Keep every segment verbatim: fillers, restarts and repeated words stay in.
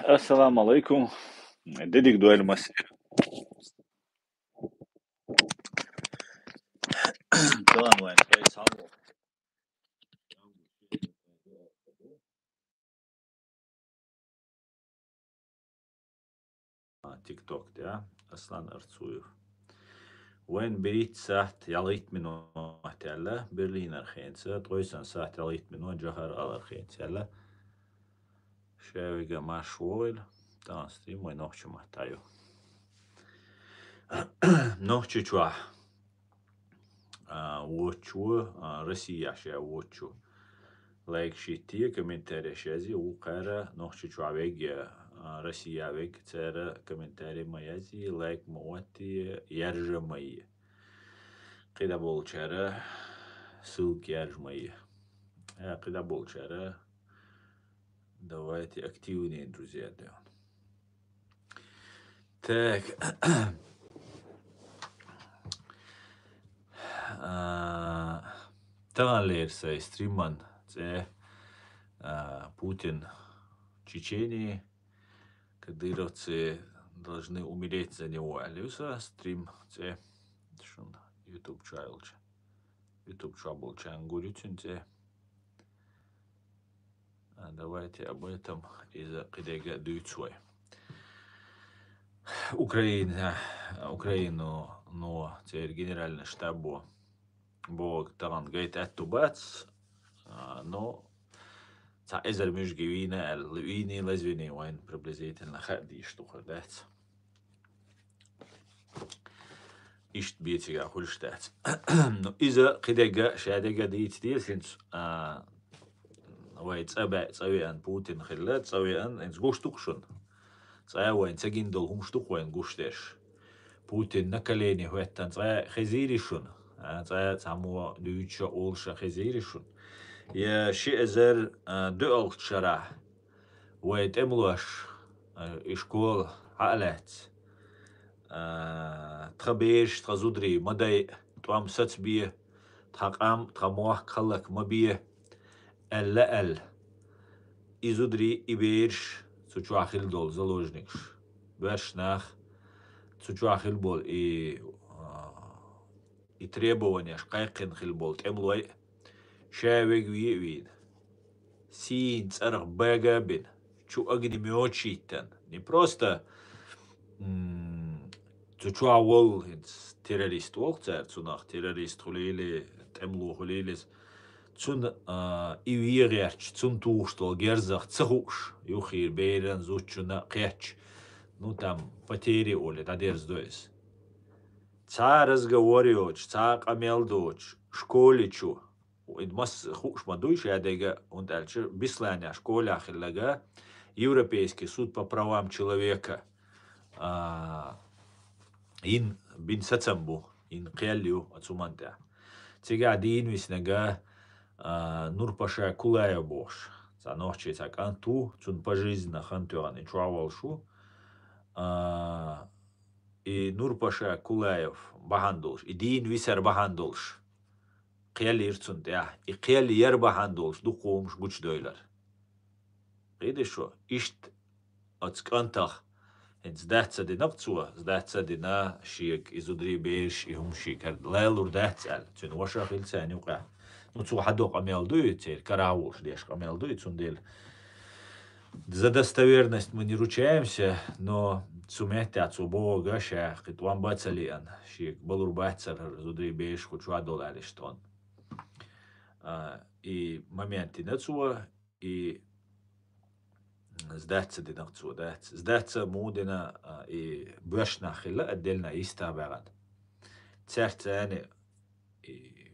Ассаламу алайкум. Дидиг дойла массер. Талан вайн хай сало. А, TikTok, да? Аслан Арцуев. Вайн берхӀитта сахьат ялхайтта минот аьлла, Берлинара хенца, ткъойсан сахьат ялхайтта минот Джахар-Гӏалара хенца аьлла. Шаьвига марш вогӀийла, тӀаккха стрим вай нохча маттахь ю. Нохчийчохь, а, воцчо, а, Россия ше воцчо. Лайк шитти, комментарий язъе, вукхара Нохчийчохь вег я, а, Россия вег, цара комментарий ма язъе, лайк ма отте, яржа ма е. КхидӀа болчара ссылка яржа ма е. Э, кхидӀа болчара давайте активнее, друзья, делаем. Так. А, таханлера сайн стриман цӀе, а, Путин в Чечении, кадыровцы должны умереть за него, аьлла ю сан стрим цӀе. Шун YouTube чу йолча. YouTube чу болчарна гур ю цуьнан цӀе. А, давайте об этом, иза кхидерга дуьйцу вай. Украина, Украину, ну, церан генеральный штабо боху тахана гайта аьтту бац, а, ну, цхьа эзар муьжги вийна аьлла, вийний лазвиний вайн приблизительно хаа дийш тухур дац. Иштта бен цигахь хуьлуш дац. Ну, иза кхидерга, шадерга дийца деза хӀинца, а, вай цӀа баьӀ, цӀа веана Путин хилла, цӀа веана, хӀинца гуш ду-кх шуна. Цкъа а вайна ца гина долу хӀумаш ду-кх вайна гуш дерш. Путин на колени хӀоьттина цкъа а хезийрий шуна? А, цкъа а цхьаммо дуьйцуша, олуша хезийрий шуна? Я ши эзар, а, доьалгӀачу шарахь вай тӀемалош, а, и школа хьа а лаьцна, а, тхан бераш, тхан зударий ма дайа, тӀом сацабе, тхан къам, тхан мохк хӀаллак ма бе, аьлла, аьлла. И зударий, и бераш цу чохь хилла долу заложникаш, боьрша нах, цу чохь хилла болу и, а, и требованеш кхайкхина хилла болу тӀемалой а, ша вега ве а вийна, сийна цӀарах бага а бина, чу огнемёт йиттина. Не просто, м, цу чохь волу хӀинца террорист волу цара, цунах террорист хуьлийла, тӀемало хуьлийла иза. Цунна, а, и вен гӀерташ, цунна тухуш долу герзах ца хууш, юххера беран, зудчунна а кхетча, ну, там, потери олий, дӀадерзадо иза. Цхьа разговор йоцуш, цхьа къамел доцуш, школе чу, и масса хууш ма дуй шадерга, хӀунда аьлча Беслане школехь хилларг Европейский суд по правам человека, а, йина, бина сацам бу, йина кхел ю оцу хӀуманна тӀехь. Цигахь дийна виснарг, а, Нурпаша Кулаев бохуш, цхьа нохчийн цхьа кӀант ву, цунна пожизненно хан тоьхна и чохь волуш ву. А, и Нурпаша Кулаев бахьана долуш, и дийна висар бахьана долуш, кхел йира цунна тӀехь. И кхел яр бахьана долуш дукха хӀумаш гучудевлира. КхидӀа шу, иштта оцу кӀантах хӀинца дац ца дина-кх цо, дац ца дина шега и зударий, бераш, и хӀума шега лалур дац аьлла, цуьнан ваша хилла царна юкъахь. Ну, цо хьадо къамел дуй, церан карахь волуш деш къамел дуй, цундела за достоверность мы не ручаемся, но цу меттехь цо бохург ша кхин тӀом бан ца лиъна, шега балур бац цара хӀара зударий, бераш кху чохь долу аьлла иштта. А, и момент дина цо, и сдац ца дина-кх цо, дац. Сдац ца муха дина, а, и боьрша нах хилла, отдельно йистах баьхна. Цаьрца цхьаьна и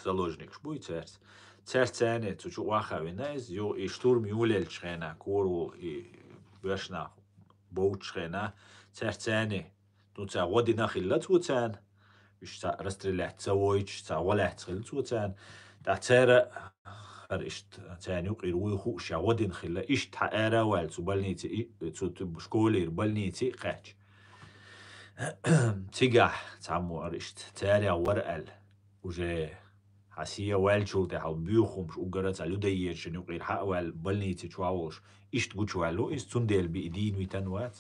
заложникаш буй цаьрца. Цаьрца цхьаьна цу чу охьа а вина иза, ю-, и штурм юлаеллачу хенахь, кора ву и боьрша нах бовчу хенахь, цаьрца цхьаьна, ну, цхьа гӀо дина хилла цо царна, уьш цхьа расстрелять ца войтуш, цхьа гӀо лаьцна хилла цо царна. ТӀаккха цара хӀара иштта, царна юкъера вуй хууш, ша гӀо дина хилла, иштта хьан ара а ваьлла цу больнице, и, цу, цу школера больнице а кхаьчча. Цигахь цхьаммо ара иштта, царех вара аьлла, уже Хьа сия ваьлчул тӀехьал буьйхумш уггара цхьа людоедашна юкъера хьа а ваьлла, больнице чу а волуш, иштта гучуваьлла ву иза, цундела би и дийна витан вац.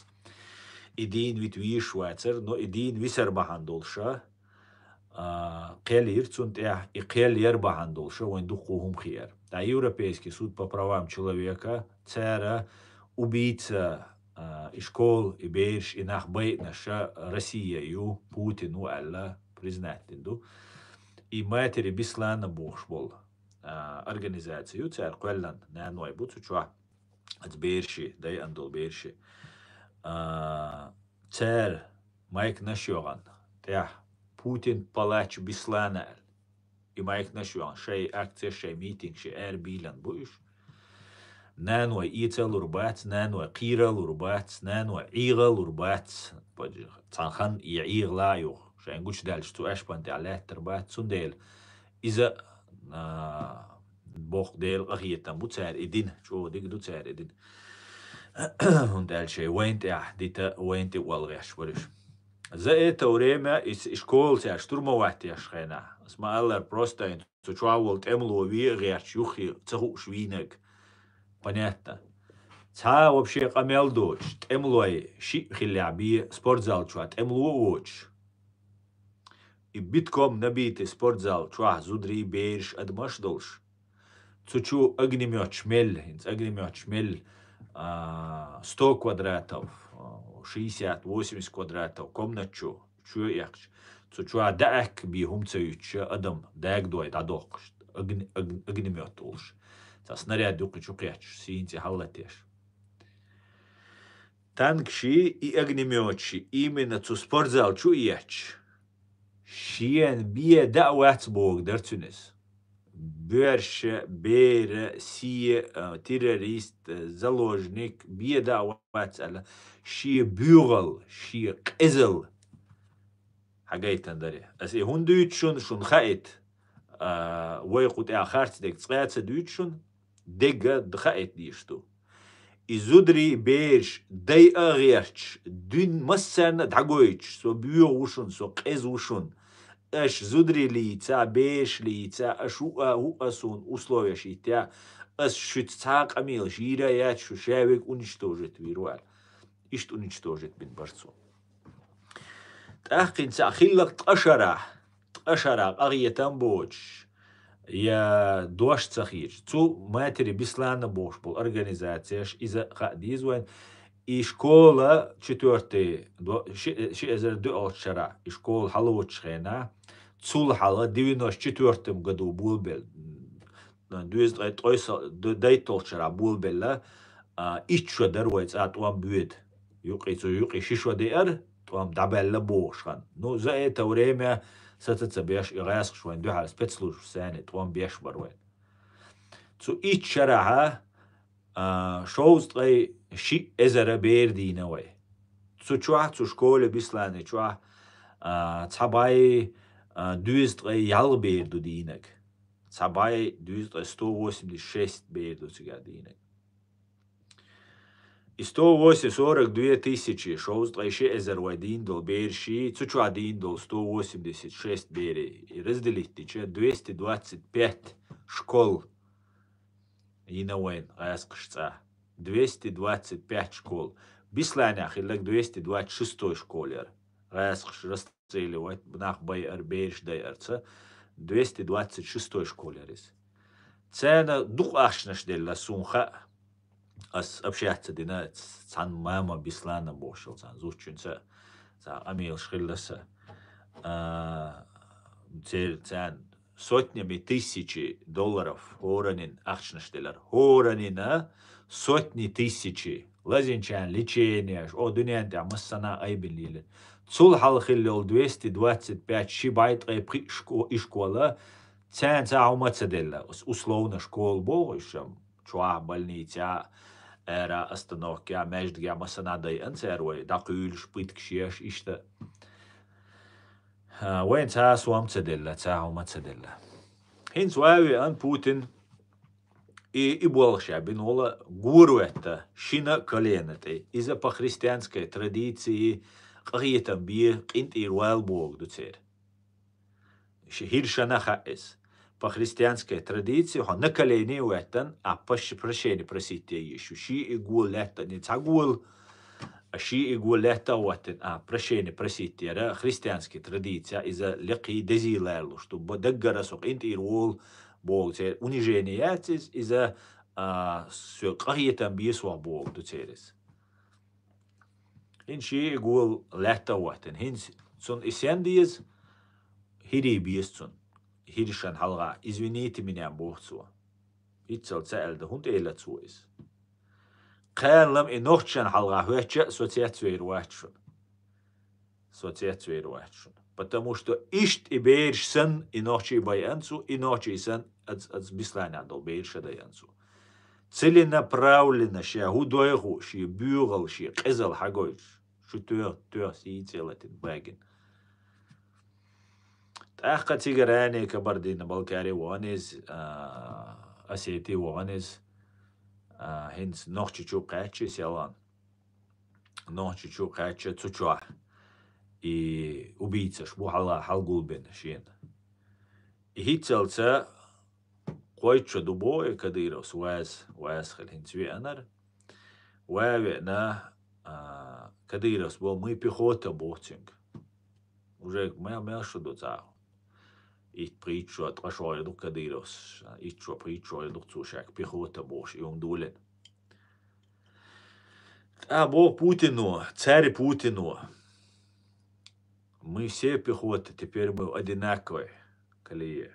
И дийна вита вийш вацара, но и дийна висар бахьана долуша, а, кхел йира цунна тӀехь, и кхел яр бахьана долуша вайн дуккха хӀума хиара. ТӀа Европейский суд по правам человека, цара убийца, а, и школа, и бераш, и нах байинаша Россия ю, Путин ву аьлла, признать дина ду. И матери Беслана бохуш болу, а, организация ю, цара кхоьллан наной бу цу чохь, аса бераши, дайан долу бераши. А, цара майканаш йогӀан, тӀехь Путин палач Беслана аьлла. И майканаш йогӀан, шайн акцеш, шайн митингаш ара бийлан бу уьш. Наной эца а лур бац, наной кхийра а лур бац, наной ӀийгӀа а лур бац. Цхьана хан и ӀийгӀа ла а юха, шайн гучудаьлча цу аьшпан тӀехь лаьттар бац. Цундела иза, а, боху Делан къахетам бу цара и дина, чӀогӀа дика ду цара и дина. ХӀунда аьлча шайн вайн тӀехь дита, вайн тӀе олгӀеш бара уьш. За это время и с-, и школа цара штурмовать деш хенахь, ас ма-аллара, просто цу чохь волу тӀемало вен а гӀерташ, юххе ца хууш вийнарг. Понятно. Цхьа а вообще къамел доцуш, тӀемалой шиъ хиллехь бен спортзал чохь тӀемало а воцуш. И битком набитый спортзал чохь зударий, бераш, адамаш долуш. Цу чу огнемёташ мел, хӀинца огнемёташ мел, а, сто квадратов, а, шестьдесят, восемьдесят квадратов комнат чу, чу эккхаш. Цу чохь даьӀахк бен хӀума ца юьтуш, адам дагадой дӀадоккхуш, огне-, ог-, огнемёт олуш. Цхьа снаряд юккъе чу кхетташ, сийна цӀе хьаллатеш. Танкаши и огнемёташи именно цу спортзал чу а етташ, шена бен даа вац бохург дара цуьнан иза. Боьрша, бера, се, а, террорист, а, заложник, бен даа вац аьлла, шен боьгӀал, шен къезал хьагайтина дара. Аса и хӀунда дуьйцу шуна, шуна хаийта, а, вай кху тӀехь харц дерг цкъа а ца дуьйцу шуна, дерг а хаийта дезаш ду. И зударий, бераш дайа а гӀерташ, дуьйна массарна а дӀагойтуш, со боьгӀа ву шуна, со къеза ву шуна. Аша зударий лийца, бераш лийца, аша хӀуъа, хӀуъа суна условияш йиттехь, ас шуьца цхьа а къамелаш йийр а яц, шу ша верг уничтожить вийр ву аьлла. Иштта уничтожить бина бара цо. ТӀаккха хӀинца хилла ткъа шарахь, ткъа шарахь къахетам боцуш, я дош ца хеташ. Цу матери Беслана бохуш болу организацеш иза хаа деза вайн. И школа четвёртый, до-, ши-, ши эзар доьалгӀачу шарахь, и школа хьалавоцучу хенахь, цул хьала девяносто четвёртом году болабелла, доьзткъе ткъой са-, д-, дайтталгӀачу шарахь болабелла, а, итт шо дара вай цӀа тӀом боьду. Юкъе цу юкъе ши шо деара, тӀом дӀабаьлла бохуш хан. Ну, за это время саца ца беш, и гӀаскхаш вайн дуьхьал спецслужбаш санна тӀом беш бара вайн. Цу итт шарахьа, а, шовзткъе шиъ эзара бер дийна вай. Цу чохь, цу школе Беслане чохь, а, цхьа бӀай, а, доьзткъе ялх бер ду дийнаг. Цхьа бӀай доьзткъе сто восемьдесят шесть бер ду цигахь дийнаг. И сто восемь, сорок две тысячи, шовзткъе ши эзар вай дийна долу бераши, цу чохь дийна долу сто восемьдесят шесть бере, и разделить дича, двести двадцать пять школ йина вайн гӀаскхаш цӀа. Двести двадцать пять школ. Бесланехь хилларг двести двадцать шестой школа яра. ГӀаскхаш расстреливать, нах байар, бераш дайарца. Двести двадцать шестой школа яра иза. Царна дукха ахчанаш делла, суна хаьа. Ас общаться дина цхьана мама Беслана бохуш йолу цхьана зудчуьнца, цхьа къамелаш хилла сан. А, цер-, царна сотнями тысячи долларов хӀораннина ахчанаш делара. ХӀораннина сотни тысячи. Лазинчарна лечениеш, о, дуьнен тӀехь массана а айбина лелира. Цул хьалха хилла йолу двести двадцать пять, ши бӀай ткъе пхиъ шко-, и школа, царна цхьа хӀума ца делла. Ус-, условно школа боху, уьш чохь больницехь, ара остановкехь, маьждигехь массана а дайан цара вай, дӀакхуьйлуш, пыткаш еш, иштта. А, вайн цхьа а сом ца делла, цхьа а хӀума ца делла. ХӀинца ван а веана Путин, и, и болх ша бина волу гора ваьтта, шина колено тӀе. Иза по христианской традиции къахетам бе къинтӀера вала бохург ду церан. Ш-, хӀиршана хаьа иза. по христианской традиции, хьо на колени веттан, а паш-, прощение просить еш. Ши и гол летта, не ца гол, а ши и гол летта ваттан, а прощение просить ера христианский традиция, иза лекхи дези лерлу, что бо даггара со къинтӀир вол, бо це унижение яц из, иза, а, со къахетам бесох бо ду церес. Хин ши и гол летта ваттан. Хин цун и сен диез, хири бес цун. Хиршан хьалга, извините меня, бохцо. Иццал ца элда, хӀунда эла цо из? Кханалам и нохчан хьалга хӀоьтча, со цецвейр вац шун. Со цецвейр вац шун. Потому что ишт и берш сан, и нохчи бай анцу, и нохчи сан, ац, ац бисланя дол берш дай анцу. Целенаправленно ше хӀу дойху, ши бюгъал, ши къезал хьагойш. Шу тё-, тё-, си целатин багин. ТӀаккха цигара ане Кабардино Балкари вогӀан из, а, Осети вогӀан из, а, хинц Нохчичу кхаьччи селан. Нохчичу кхаьчча цу чохь и убийцаш бу хьала-, хьалгулбина шена. И хӀинцалца кхойчу ду бо и Кадыровс ваз, ваз хила хӀинца веанар. Ва веана, а, Кадыровс бо мы пехота бо цуьнга. Уже мел, мел шу ду цӀа. Ит пхийчо, ткъа шо ду Кадыровс, ит шо пхийчо ду цу шаг пехота бохуш, и хӀума долина. ТӀа боху Путино, цаьрга Путино: «Мы все пехота, теперь мы в одинаковой колее».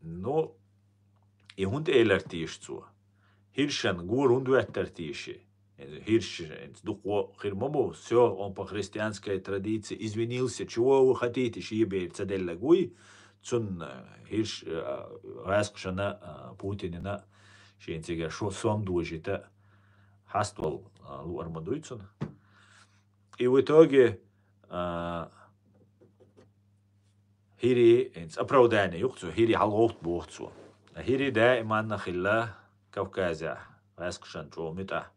Ну, и хӀунда элар тийша цо? ХӀиршан гора хӀунда веттар тийша? ХӀирш дукха хир ма бу, всё, он по христианской традиции извинился, чего вы хотите, ши бер ца деллаг вуй, цунна хӀирш, а, гӀаскхашана, а, Путинина, шен цигара шо сом дожита, хьаствал, а, луар ма дуй цунна. И в итоге, а, хӀири, хӀинца оправдание юкъ цо, хӀири хьалгӀовтта боху цо. ХӀири даиманна хилла Кавказехь, гӀаскхашан чӀогӀа муьтӀахь.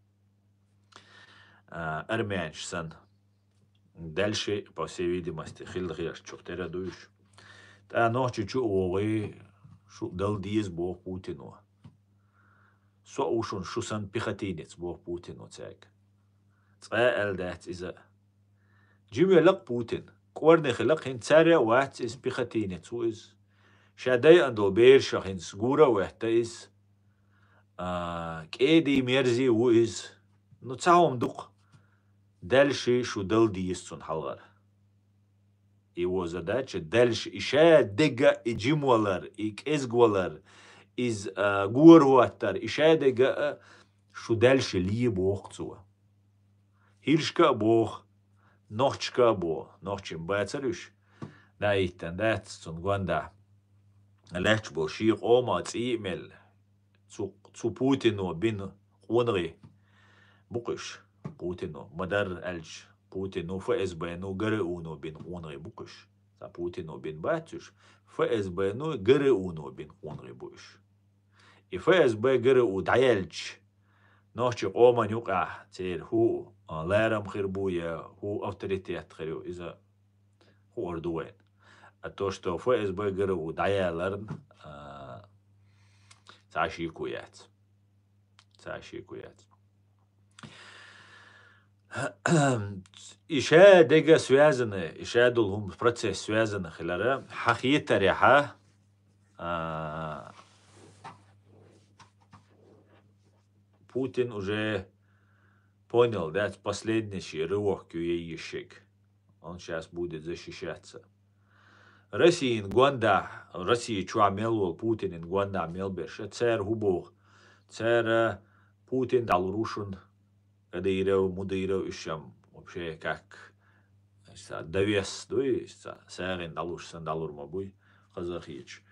А, армянаш санна. Дальше, по всей видимости, хилла хиларчух тера дуйш. ТӀа Нохчичу а вогӀий, шу дала деза боху Путино. Со а ву шуна шу санна пехотинец боху Путино цаьрга. Цкъа а аьлла дац иза. Жима велла-кх Путин. КӀорни хила-кх, хӀинца цаьрга а вац иза, пехотинец ву иза. Ша дайан долу берашах хӀинца гура а ваьтта иза. А, кӀеди мерзи ву иза. Ну, цхьа хӀума ду-кх. Дальше шу дала деза цунна хьалхара. И вон задача дальше, и ша дега, и жимвалар, и кӀезгвалар, из, а, гора хӀоттар, и ша дега а шу дальше ле боху цо. ХӀиршка а боху, нохчашка а боху, нохчийн бацара уьш, даиттан дац цунна гонда. Лаьтташ болу шен къома цӀий а мелла. Цу, цу Путино бина къонагӀий бу-кх уьш. Путино, ма-дарра аьлча, Путино, ФСБ-но, ГРУ-но бина къонагӀий бу-кх уьш. Цхьа Путино бина бац уьш. ФСБ-но, ГРУ-но бина къонагӀий бу уьш. И ФСБ, ГРУ дӀаяьлча, нохчийн къоман юкъахь церан хӀун, а, ларам хир бу я хӀун авторитет хир ю, иза хуур ду вайна. А то, что ФСБ, ГРУ дӀаяларна, а, цхьа шеко яц. Цхьа шеко яц. И ша дега связаны, и ша долу хӀума процесс связаны хилара, хьан хетарехьа, а, Путин уже понял, да, последний ши рывок ю ей ешек. Он щас будет защищаться. Россиян гонда, Россия чохь мел волу Путинан гонда мел берш, цара хӀун боху? Цара Путин дӀалур ву шуна, Кадыров, Мудыров, уьш ам вообще как, иштта довес дуй, иштта сагӀина дӀалуш санна дӀалур ма буй, хаза хеташ.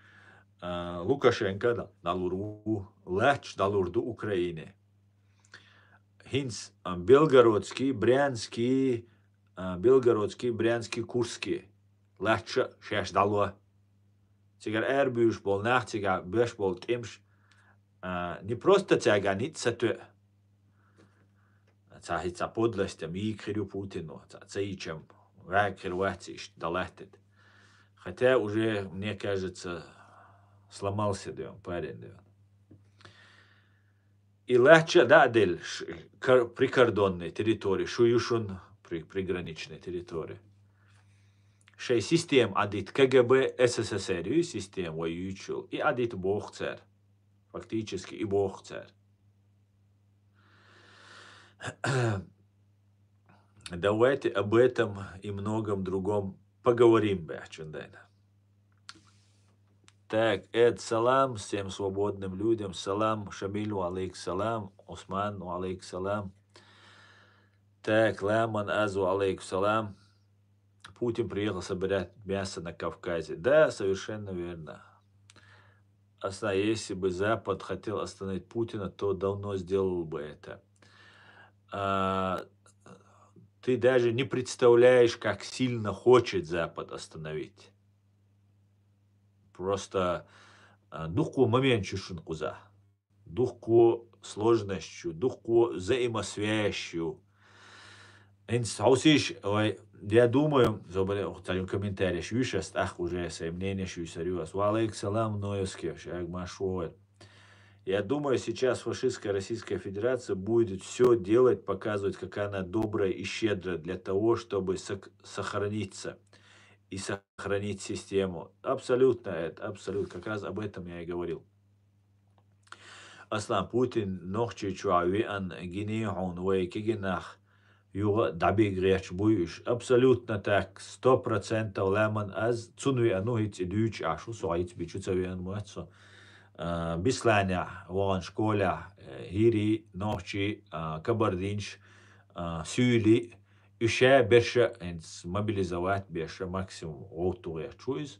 А, Лукашенко дӀалур ву, лаьтташ дӀалур ду Украине. ХӀинца, а, Белгородский, Брянский, а, Белгородский, Брянский, Курский лаьтташ шаьш дӀало. Цигара арабуьйлуш болу нах, цигахь беш болу тӀемаш, а, не просто цаьрга ницкъ сатоь. Цхьа хӀинца подлость а мийга хир ю Путино, цхьа ца йичам ваьгга хир вац иштта далаттад. Хотя уже, мне кажется, Сломался, да, парень, да. И лаьттача а дӀа а делла, ш-, кар-, прикордонная территория, шу ю шун при-, приграничная территория. Шоай система Ӏадита, КГБ СССР ю система вай юьйцуш йола, и Ӏадита боху цара. Фактически и боху цара. Давайте об этом и многом другом поговорим, баьхчун дайна. Так, Эд, салам всем свободным людям. Салам, Шамиль, ва алейк салам. Усман, ва алейк салам. Так, Ламан Аз, ва алейк салам. Путин приехал собирать мясо на Кавказе. Да, совершенно верно. Аслан, если бы Запад хотел остановить Путина, то давно сделал бы это. А, ты даже не представляешь, как сильно хочет Запад остановить. Просто, а, дуккха момент ю шуна кхуза. Дуккха сложность ю, дуккха взаимосвязь ю. ХӀинца хьовсийша, вай, я думаю, зобале, цхьа комментарий ю ас, тӀаккха уже сайн мнение ю сарю ас. Ва алейк салам, Ноевский, шаг машвой. Я думаю, сейчас фашистская Российская Федерация будет все делать, показывать, какая она добрая и щедрая для того, чтобы сок-, сохраниться и сохранить систему. Абсолютно это, абсолютно. Как раз об этом я и говорил. Аслан, Путин Нохчийчохь веана гиний хьуна, вай кегий нах юха дӀабига гӀерташ буй уьш. Абсолютно так, сто процентов Ламан Аз, цунна веана ву, хӀинца и дуьйцуш Ӏаш ву, со хӀинца бичу ца веана моьтту со. А, Бесланехь вахана школехь, э, хӀирий, нохчий, а, кабардинцаш, а, суьйлий, уьш ша берш а хӀинца мобилизовать беш а максимум гӀовтту гӀерташ ву иза.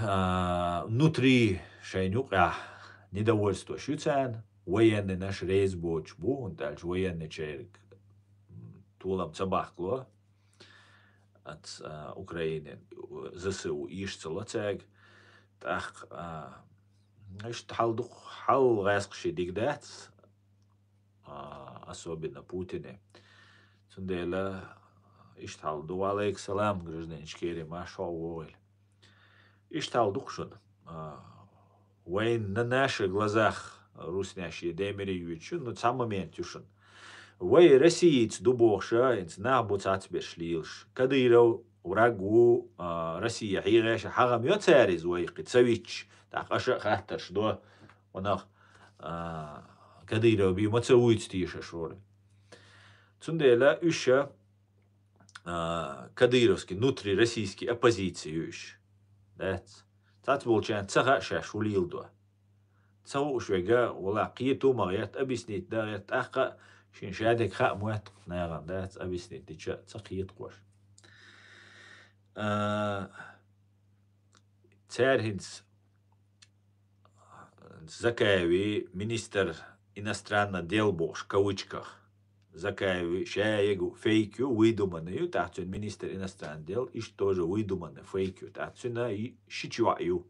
А, внутри шайна юкъехь недовольствош ю царна, военныйнаш реза боцуш бу, хӀунда аьлча военныйчаьрга, м, толам ца бахкало оцу, а, Украинин, ЗСУ ийша ца ло цаьрга. ТӀаккха, а, иштта хьал ду-, хьал гӀаьскхи ши дика дац, а, особенно Путине. Цундела иштта хьал ду. Ва алейк салам, гражданин Ичкери, марша вогӀийла. Иштта хьал ду-кх шуна. А, вайн на наших глазах руснеш и демири юьйцу, ну, цхьа момент ю шуна. Вай Россица ду бохуш а, хӀинца нах бу цхьацберш лелаш. Кадыров враг ву, а, Россия хьийгӀеш а, хьагӀ-м йо цара иза вай кхин ца витча, тӀаккха аша а хаттарш до, ванах, а, Кадыров бен ма ца вуьйцу теша шура. Цундела уьш а, а, кадыровский, внутрироссийский оппозиция ю уьш. Дац. Цхьацболчарна ца хаьа шаьш хӀун леладо. Ца хууш верг а, валлахӀи, кхета а ма гӀерта, объяснить дан а гӀерта, тӀаккха а шен шадерг хаа моьтту нахана, дац, объяснить дича а ца кхетакхош. А, цара хӀинца Закаеви, министр иностранных дел бохуш, кавычках. Закаеви ша егу фейк ю, выдуманный ю, тӀаккха цуьнан министр иностранных дел, иштта тоже выдуманный фейк ю, тӀаккха цуьнан и-, ши чу йоӀ ю.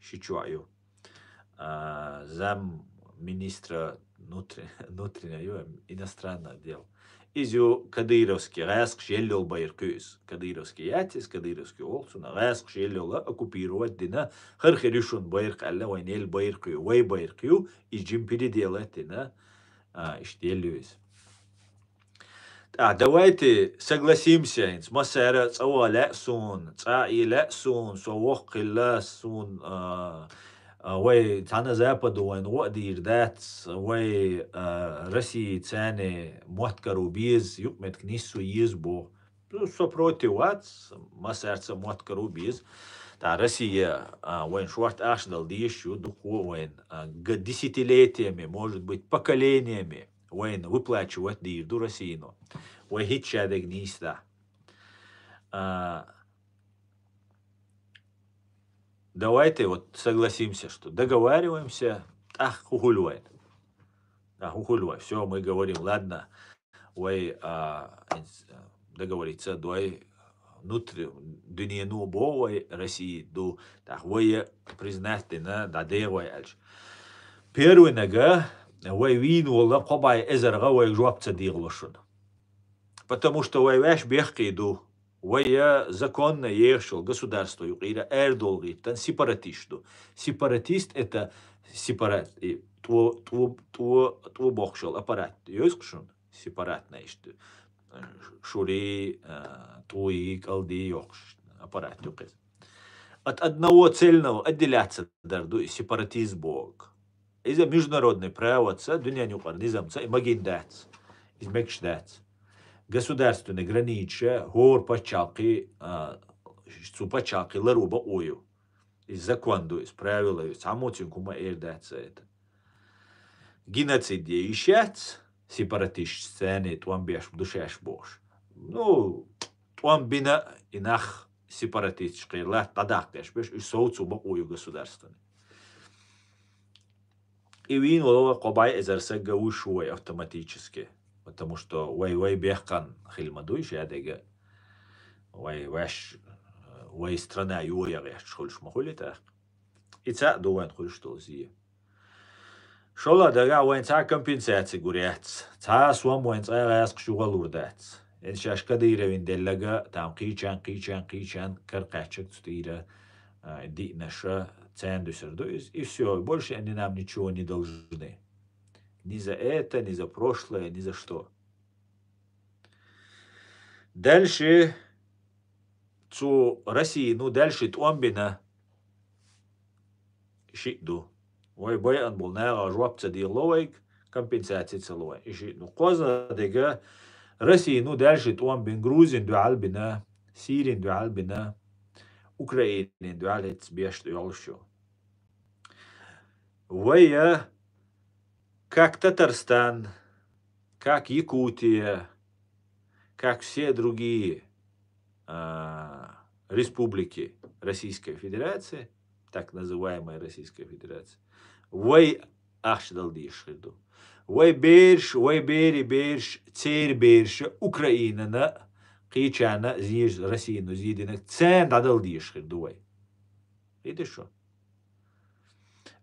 Ши чу йоӀ ю. А, замминистра внутри-, внутренних ю, иностранных дел. Иза ю кадыровский, гӀаьскхаша елла йолу байракх ю иза. Кадыровский яц иза, кадыровский олу цунах. ГӀаьскхаша елла йолу, оккупировать дина, хӀара хир ю шуна байракх аьлла, вайна елла байракх ю, вай байракх ю, иза жима переделать дина, а, иштта елла ю иза. ТӀаккха давайте согласимся, хӀинца массара а цӀа ваха лаьа суна, цӀа а Ӏе лаьа суна, со воккха хилла, суна, а, а, вай цхьана Западо вайна гӀо а дийр дац, вай, а, Россия царна мотт каро беза, юкъаметтиг нисдо еза боху. Ну, со против вац, массаьрца а мотт каро беза. ТӀаккха Россия, а, вайна шорта ахча дала дезаш ю, дукха вайна, а, г-, десятилетиями, может быть, поколениями вайна выплачивать дийр ду Россино. Вай хӀинца шадерг нийса дахь. А, давайте вот согласимся, что договариваемся, тӀаккха хӀун хуьлу вайна? А, хӀун хуьлу вай? Всё, мы говорим, ладно, вай, а, договориться дой, внутри-, дуьнено боху вай, Россия ду, тӀаккха вай признать дина, дӀадеха вай аьлча. Первый нага, вай вийна волу кхо бӀе эзар гӀа вайга жоп ца дехало шуна. Потому что вай ваьш бехке ду. Вай я законно ехаш йола государство юкъера арадолгӀийтан сепаратист ду. Сепаратист — это сепарат, и тӀо-, тӀо-, тӀо-, тӀо бохкаш йола аппарат. Йойза-кх шуна? Сепаратная иштта. Шури, а, тӀои, кӀалди йохкаш аппарат ю-кх из. От одного цельного отделяться дар ду и сепаратизм боху. Иза международный праваца, дуьненаюкъара низамца и магийна дац. Иза мегаш дац. Государственный границаш хӀора паччалкхе, а, цу паччалкхе ларо бакъо ю. Иза закон ду, иза правила ю, цхьаммо цуьнга хӀума эр дац за это. Геноцид е йиш яц, сепаратисташ царна тӀом беш ду шаьш бохуш. Ну, тӀом бина и нах сепаратисташ кхера латта дӀадаккха еш берш, уьш совцо бакъо ю государствоне. И вийна вала кхо бӀе эзар саг вуьш ву вай автоматически, потому что вай, вай бехкан хила ма дуй шадерг, вай ваьш, вай страна йоя гӀерташ хуьлуш ма хуьлий тӀаккха. И цхьаъ ду вайна хуьлуш долу зе. ШолгӀа дагахь вайна цхьа а компенсаци гур яц, цхьа а сом вайна цкъа а гӀаьскхаша юхалур дац. Эн шаьш Кадыровна делларг, там кхечарна, кхечарна, кхечарна каракхаьчнарг цу тӀера, а, диънарш, царна дуьсур ду иза. И всё, больше они нам ничего не должны. Ни за это, ни за прошлое, ни за что. Дальше цу России, ну, дальше тӀом бина шиъ ду. Вай байъина болу нахах жоп ца дело вайга, компенсаци ца ло вай. И шиъ ду. КхозлагӀа дерг, России, ну, дальше тӀом бина, Грузин дуьхьал бина, Сирин дуьхьал бина, Украинин дуьхьал хӀинца беш йолуш ю. Вай, э, как Татарстан, как Якутия, как все другие, а, республики Российской Федерации, так называемой Российской Федерации, вай ахча дала дезаш хир ду. Вай бераш, вай берийн бераш, церан бераш Украинана, кхечарна, зе-, Россияно зе динарг царна дӀадала дезаш хир ду вай. Видишь, шу?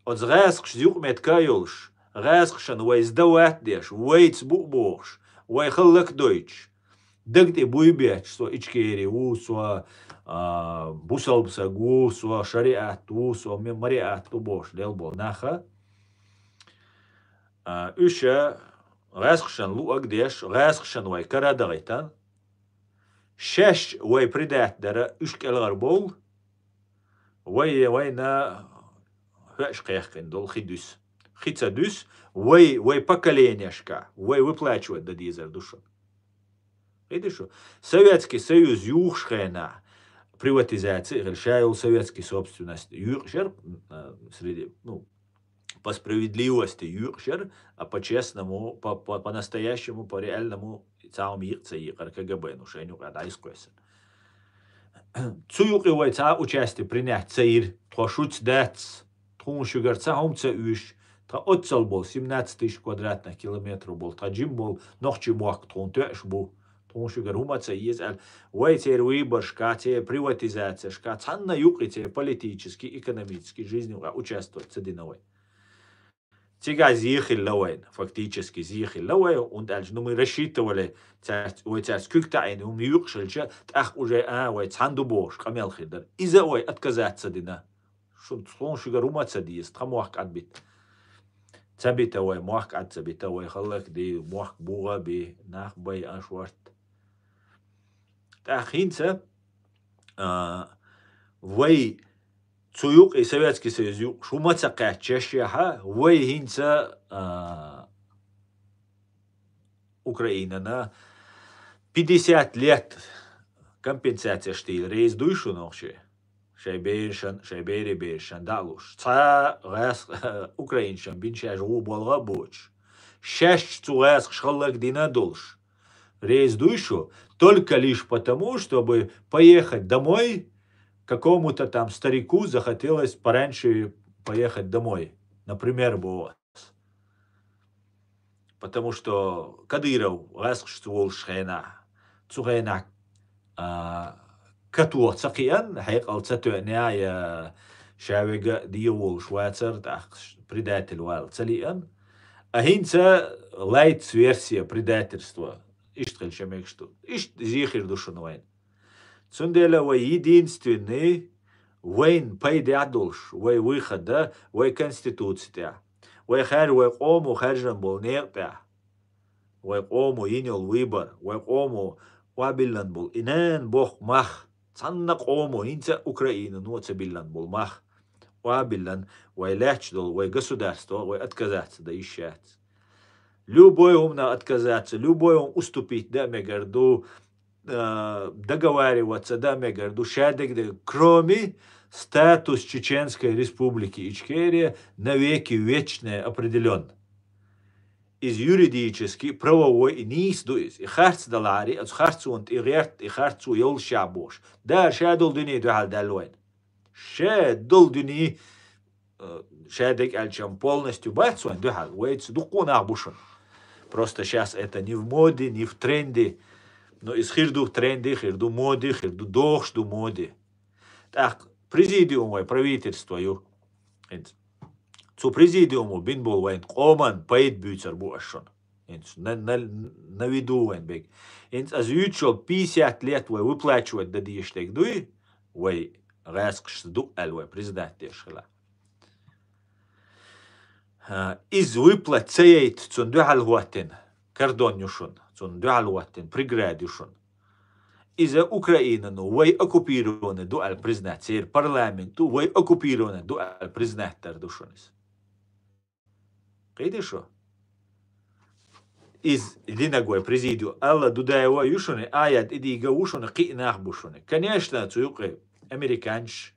Оцу гӀаьскхашца юкъаметтиг а йолуш, гӀаьскхашна вай сдавать а деш, вайца бу а бохуш, вай хӀаллак а дойтуш, дага тӀе буй бетташ, со Ичкери ву, со, а, бусалба саг ву, со шариат ву, со ма-, мариат ву бохуш лелла болу нах, а, уьш, а, гӀаьскхашна луъаг а деш, гӀаьскхашна вай кара а дахийтина, шаьш вай предать дара, уьш кӀелхьарбовла, вай, вайна хӀоьаш кхехкина долу хи дуьсу. Хи ца дуьсу, вай, вай поколенешка, вай выплачивать дан дезар ду шуна. Видишь, шу? Советский Союз юхуш хенахь, приватизация, ша йолу советский собственность юькъуш яра, а, среди, ну, по справедливости юькъуш яра, а по-честному, по, по, по-настоящему, по-реальному цхьа хӀума йикъа ца йийкъара КГБ, ну, шайна юкъа дӀаизкхоьссина. Цу юкъе вай цхьа а участие принять ца йира, тхо шуьца дац, тхуна шуьгара цхьа хӀума ца оьшу, тхан оццал болу семнадцать тысяч квадратных километров болу, тхан жима болу нохчийн мохк тхуна тоьаш бу, тхуна шуьгара хӀума ца еза аьлла, вай церан выборшка, церан приватизацияшка, цхьанна юкъе церан политический, экономический жизни юкъа участвовать ца дина вай. Цигахь зе хилла вайна, фактически зе хилла вай, хӀунда аьлча, ну, мы рассчитывали, цаьрца, вай цаьрца куьг таӀийна, хӀума юькъуш хилча, тӀаккха уже, а, вай цхьаьна ду бохуш, къамел хир дара. Иза а вай отказаться ца дина. Шу, тхуна шуьгара хӀума ца деза, тхан мохк Ӏад бита. Ца бита вай, мохк Ӏад ца бита вай, хӀаллак а ди, мохк бугӀа а би, нах байъа а шорта. ТӀаккха хӀинца, а, вай цу юкъе, Советский Союз юкъа, шу ма ца кхаьчча, шехьа, вай хӀинца, а, Украинана пятьдесят лет компенсацияш тӀера реза дуй шу нохчий? Шайн берашан, шайн берийн берашан дӀа а луш. Цхьа гӀаьс-, украинцашна бина шаьш гӀу болга а боцуш. Шаьш цу гӀаьскхаша хӀаллак дина а долуш. Реза дуй шу? Только лишь потому, чтобы поехать домой, какому-то там старику захотелось пораньше поехать домой. Например, бо Потому что Кадыров гӀаьскхашца волуш хенахь, цу хенахь, а, катоха ца кхиъна, хьекъал ца тоьъна я ша вега а дегӀ волуш вацара, тӀаккха предатель вала ца лиъна. А хӀинца лайц версия предательства. Иштта хила ша мегаш ду. Иштта зе хир ду шуна вайна. Цундела вай единственный, вайн пайда долуш, вай выхода, вай конституци тӀехь, вай хар-, вай къомо хаьржина болу некъа тӀехь, вай къомо йина йолу выбор, вай къомо охьабиллина болу и нана боху мах, цхьанна къомо, хӀинца Украинано ца биллина болу мах, охьабиллина, вай лаьтташ долу вай государство, вай отказаться дан йиш яц. Любой хӀуманах отказаться, любой хӀума уступить дан а мегар ду, а, договариваться дан а мегар ду, шадерг дерг, кроме статус Чеченской Республики Ичкерия навеки вечное определён. Иза юридически, правовой и нийса ду иза. И харц далахьара, оцу харцонна тӀе гӀерта, и харцо йолуш ша бохуш. Дара ша долу дуьне дуьхьал даьлла вайна. Ша долу дуьне, э, ша дерг аьлча, полностью бац вайн дуьхьал. Вайца дуккха а нах бу шуна. Просто щас это не в моде, не в тренде. Но иза хир ду в тренде, хир ду моде, хир ду дохуш ду моде. ТӀаккха президиум вай правительство ю. ХӀинца. Цу президиумо бина болу вайн къоман пайда буьйцур бу аш шуна. ХӀинца на, на, на виду вайн бег. ХӀинца аз юьйцуш йолу пятьдесят лет вай выплачивать дан дезаш дерг дуй, вай гӀаскхашца ду аьлла вай признать деш хила. А, иза выплат ца яйта, цунна дуьхьал хӀоттина кордон ю шуна, цунна дуьхьал хӀоттина преграда ю шуна. Иза Украинано вай оккупированный ду аьлла признать, церан парламенто вай оккупированный ду аьлла признать дар ду шуна иза. Кхийтира шу? Иза динарг вай президиум Алла Дудаева ю шуна, Аят Идига ву шуна, кхин а нах бу шуна. Конечно, цу юкъе американцаш,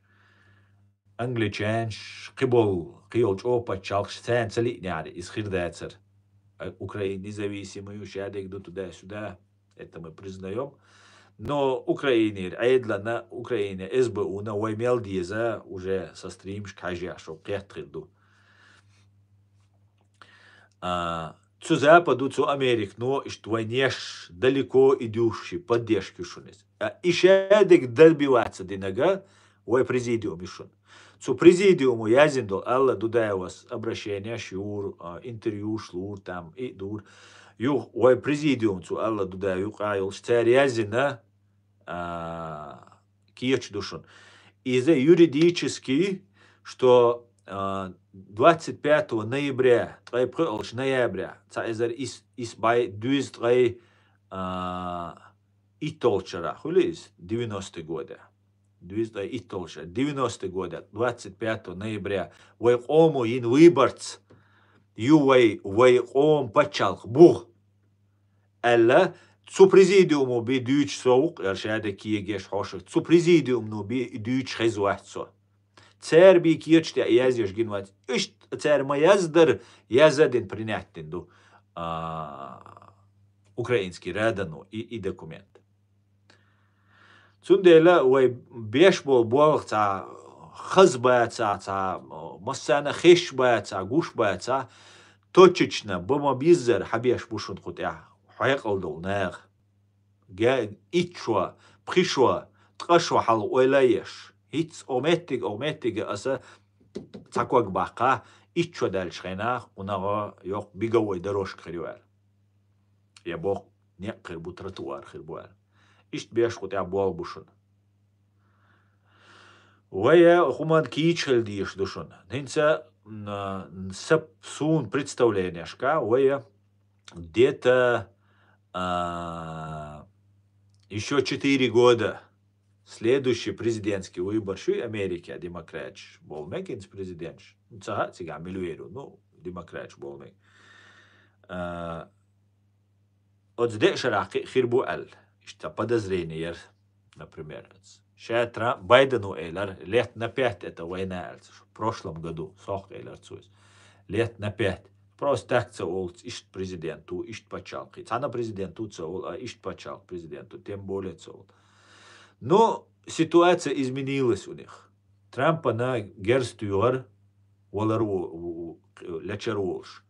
англичанаш, кхиболу, кхийолу чӀогӀа пачхьалкхаш царна ца лиънехьара иза хир дацара. А, Украина независимый ю, шадерг ду туда-сюда. Это мы признаём. Но Украинера Ӏедална, Украина С Б У-на вай мел деза уже со стримашка хьажа, шо кхетта хир ду. А, цу Западу, цу Американо иштта вайна еш далеко идущий поддержка ю шуна иза. А, и шадерг добиваться динарг вай президиум ю шуна. Цу президиумо яздина долу Алла Дудаевас обращенеш юра, а, интервьюш лура, там и дура. Юха вай президиум цу Алла Дудаев юкъахь йолуш цара яздина, а, кеча ду шуна. Иза юридически, что, а, двадцать пятого ноября, ткъе пхоьалгӀачу ноября, цхьа эзар ис, ис бӀе, дуьйза ткъе, а, итталгӀачу шарахь хуьлу иза, девяностый года. Дуьйза ткъе итталгӀачу шарахь, девяностый года, двадцать пятого ноября, вай къомо йина выборца ю вай, вай къоман пачхьалкх бу аьлла, цу президиумо бен дуьйцуш со ву-кх, аьлла, шадерг кегеш хьошург. Цу президиумно бен дуьйцуш хезна вац со. Цара бен кеча тӀехь язъеш гина вац. Иштта цара ма яздара, язъян дина принять дина ду, а, Украинский Радано и, и документ. Цундела вай беш болу болх цхьа хаза бацахь, цхьа массарна хезаш бацахь, гуш бацахь, точечно, бан ма-биззара хьабеш бу шуна кху тӀехь хьекъал долу наха. Га-, итт шо, пхи шо, ткъа шо хьалха ойла а еш. ХӀинца оха меттиг, оха меттига аса цхьа ког баккха, итт шо даьллачу хенахь, кхунах йоккха беговой дорожка хир ю аьлла. Я боху, некъ хир бу, тротуар хир бу аьлла. Иштта беш кху тӀехь болх бу шуна. Вай хӀуманна кийча хила дезаш ду шуна. ХӀинца, м, а, са-, суна представленешка, вай где-то, а, ещё четыре года следующий президентский выбор шу Америке, демократаш болу мега хӀинца президенташ. Ну, ца хаьа цигахь мила вер ву, ну, демократаш болу мега. А, оцу деа шарахь кхин а хир бу аьлла. Иштта подозрение яра, например, оцу. Ша Трамп, Байдено элира, лет на пять это война аьлла, в прошлом году, сох элира цо иза. Лет на пять. Просто так ца олу, иштта президент ву, иштта пачхьалкх. Цхьана президент ву ца олу, а иштта пачхьалкх президент ву, тем более ца олу. Но ситуация изменилась у них. Трампана герз туьйхира, валар ву-, ву-, ву-, лечар волуш.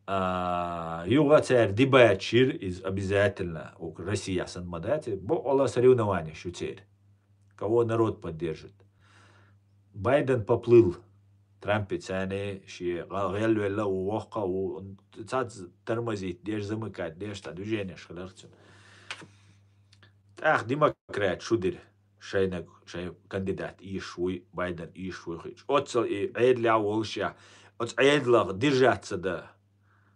А, юха цара дебаташ йира, иза обязательно, у Россия санна ма дац, боккъала соревнованеш ю церан. Кого народ поддержит. Байден поплыл. Трампе царна шен гӀа-, гӀелвелла ву, воккха ву, цаьрца тормозить деш, замыкать деш, цхьа движенеш хилар цуьнан. ТӀаккха демократ шу дира, шайнаг, шай кандидат ийш вуй, Байден ийш вуй хич. Оццал и Ӏедалехь волуш яхь, оцу Ӏедалах держаться да.